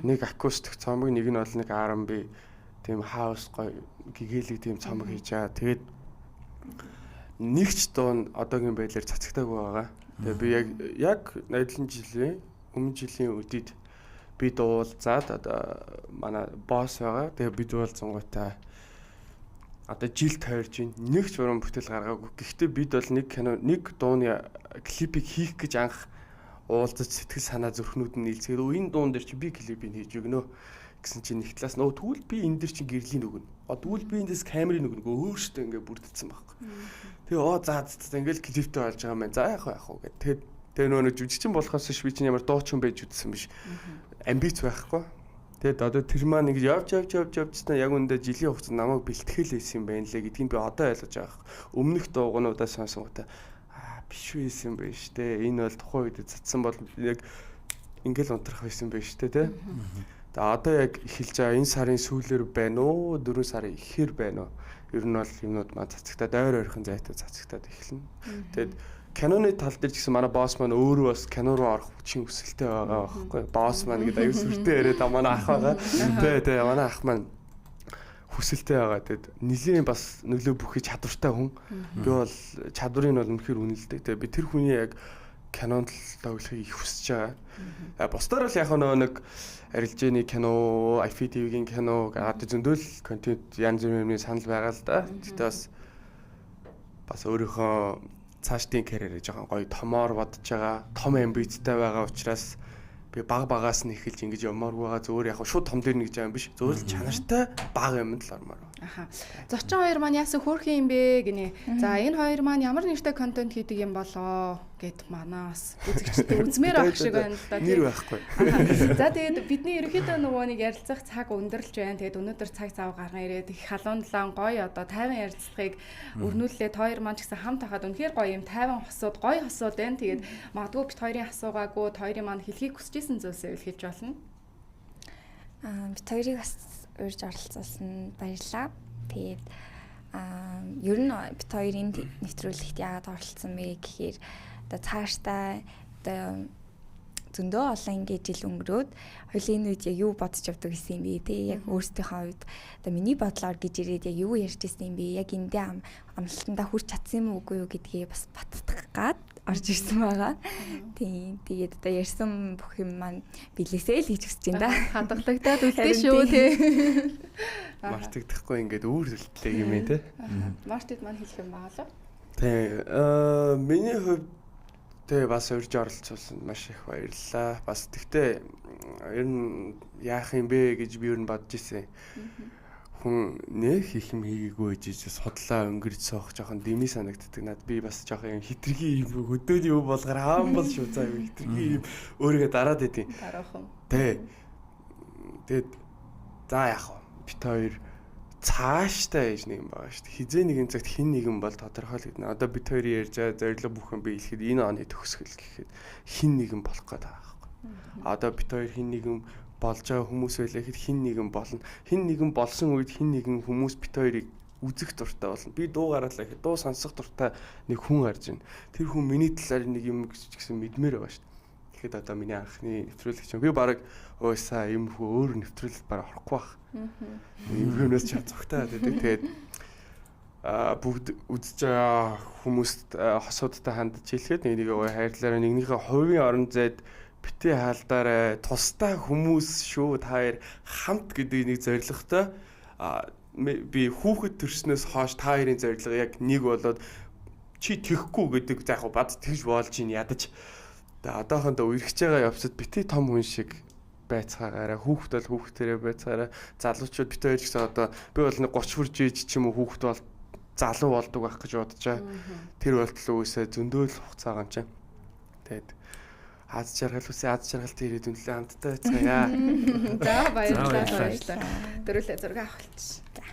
Нэг акустик цомог, нэг нь бол нэг R&B тийм хаус гоё гэгээлэг тийм цомог хийж байгаа. Тэгээд нэг ч дуу нь одоогийн байдлаар цацагтаагүй байгаа. Тэгээ би яг ноёдлон жилийн өмнө жилийн өдөрт би дуулзаад одоо манай босс байгаа. Тэгээ би дуулзангуудаа одоо жил тойрж ин нэг ч уран бүтээл гаргаагүй. Гэхдээ бид бол нэг кино, нэг дууны клипийг хийх гэж анх уулзаж сэтгэл санаа зүрхнүүд нь нийлцгээд энэ дуун дээр чи би клипийг хийж өгнө гэсэн чинь нэг талаас нөө тэгвэл би энэ дэр чинь гэрлийн өгнө. Тэгвэл би эндээс камерын өгнө. Өөрөөсөө ингээ бүрдсэн байхгүй. Тэгээ оо за за ингээл клиптэй болж байгаа юм байна. За яах вэ яах вэ гэд. Тэгээд тэгээ нөө жүжигчин болохоос биш би чинь ямар дуучин байж үзсэн биш. Амбиц байхгүй. Тэгэд одоо тэр маань ингэж явж явж явж явжснаа яг үндэ жилийн хугацаанд намайг бэлтгэл хийсэн юм байна лээ гэдгийг би одоо ойлгож байгаа. Өмнөх дуугнуудаа сонсонгуудаа биш байсан байх штэ. Энэ бол тухайн үед цацсан бол яг ингээл унтрах байсан байх штэ тэ. Тэгээ одоо яг эхэлж байгаа энэ сарын сүүлээр байна уу? 4 сарын ихээр байна уу? Ер нь бол юмнууд маань цацагтаад ойр ойрхон зайтай цацагтаад эхэлнэ. Тэгээд киноны тал дээр ч гэсэн манай босс маань өөрөө бас кино руу орох чин хүсэлтэй байгаа байхгүй. Босс маань гэдэг аюу сүртэй яриад манай ах байгаа. Тэ тэ манай ах маань хүсэлтэй байгаа. Тэгэд нэлийн бас нөлөө бүхий чадвартай хүн. Би бол чадварыг нь бол үнэхээр үнэлдэг. Тэгээ би тэр хүний яг кинонд л тоглохыг их хүсэж байгаа. Бусдаар бол яг нөгөө нэг арилжээний кино, IPTV-гийн кино гэдэг зөндөл контент янз бүрийн юмны санал байгаа л да. Гэтэ бас өөрийнхөө цаашдын карьерээ жоохон гоё томоор бодож байгаа, том амбицтай байгаа учраас би баг багаас нь эхэлж ингэж явмааргүй байгаа. Зөвөр яг шууд том дээр нэг юм биш. Зөвөр л чанартай баг юмд л ормоор. Аха. Зочин хоёр маань яасан хөөрхөн юм бэ гинэ. За энэ хоёр маань ямар нэртэй контент хийдэг юм болоо гэд манаас үзэгчтэй үзмээр байх шиг байна л да. Нэр байхгүй. За тэгээд бидний ерөнхийдөө нөгөө нэг ярилцах цаг өндөрлж байна. Тэгээд өнөөдөр цаг зав гарган ирээд их халуун далайн гоё одоо тайван ярилцлагыг өрнүүллээ. Хоёр маань ч гэсэн хамт хахад үнэхээр гоё юм тайван хосууд, гоё хосууд байна. Тэгээд магадгүй бит хоёрын асуугаагүй, хоёрын маань хэлхийг хүсэж исэн зүйлсээ хэлж болно. Бит хоёрыг бас урьж оролцуулсан баярлалаа. Тэгээд ер нь бит хоёр энд нэвтрүүлэгт яагаад оролцсон бэ гэхээр одоо цаашдаа одоо зөндөө олон ингээд жил өнгөрөөд хоёулын энэ үед яг юу бодож явдаг гэсэн юм бэ те, яг өөрсдийнхөө хувьд одоо миний бодлоор гэж ирээд яг юу ярьж ирсэн юм бэ, яг эндээ амлалтандаа хүрч чадсан юм уугүй юу гэдгийг бас баттгах гад орж ирсэн байгаа. Тийм. Тэгээд одоо ярьсан бүх юм маань билээсэй л гэж хүсэж байна да. Хадгалагдаад үлдээ шүү тий. Мартагдахгүй ингээд өөр үлдлээ юм ээ тий. Мартид маань хэлэх юм байгаа лөө. Тийм. Миний хувьд тэгээ бас урьж оролцуулсан маш их баярлалаа. Бас тэгтээ ер нь яах юм бэ гэж би ер нь бодож ирсэн. Хүн нэх их юм хийгээгүй гэж судлаа өнгөрч суух жоохон дэмий санагддаг. Над би бас жоохон юм хитрхи юм хөдөөний юм болгоор хаан бол шүү заа юм хитрхи юм өөрийгөө дараад идэв. Дараахан. Тэ. Тэгээд за яах вэ? Бит хоёр цааштай гэж нэг юм байгаа шүү дээ. Хизээ нэгэн цагт хин нэгэн бол тодорхой л гэдэг. Одоо бит хоёр ярьж байгаа зорилго бүх юм би хэлэхэд энэ оны төгсгөл гэхэд хин нэгэн болох гээд байгаа байхгүй. Одоо бит хоёр хин нэгэн болж байгаа хүмүүс байлаа гэхэд хин нэгэн болно. Хин нэгэн болсон үед хин нэгэн хүмүүс бит хоёрыг үзэх дуртай болно. Би дуу гаргалаа гэхэд дуу сонсох дуртай нэг хүн гарч ирнэ. Тэр хүн миний талаар нэг юм гэсэн мэдмээр байгаа шүү дээ. Тэгэхэд одоо миний анхны нэвтрүүлэг чинь би баг өөсаа юм хөө өөр нэвтрүүлэлт баг орохгүй байх. Ийм хүмүүст ч цогтой байдаг. Тэгээд бүгд үзэж байгаа хүмүүст хосуудтай хандж хэлэхэд нэг нэгээ хайрлаараа нэгнийхээ хувийн орон зайд битгий хаалдаарай, тусдаа хүмүүс шүү та хоёр хамт гэдэг нэг зорилготой би хүүхэд төрснөөс хойш та хоёрын зорилго яг нэг болоод чи тэхгүй гэдэг за яг бад тэгж болж ин ядаж. Тэгээ одоохондоо үерхэж байгаа явцад бити том хүн шиг байцгаагаараа, хүүхэд бол хүүхдэрээ байцгаараа, залуучууд бит хоёр ч гэсэн одоо би бол нэг 30 хүрж иж ч юм уу хүүхэд бол залуу болдог байх гэж бодож байгаа. Тэр болтол үгүйсээ зөндөөл хугацаа байгаа юм чинь. Тэгээд аз жаргал үсээ, аз жаргалтай ирээдүйн төлөө хамтдаа байцгаая. За, баярлалаа. Баярлалаа. Дөрүлээ зураг авахулчих.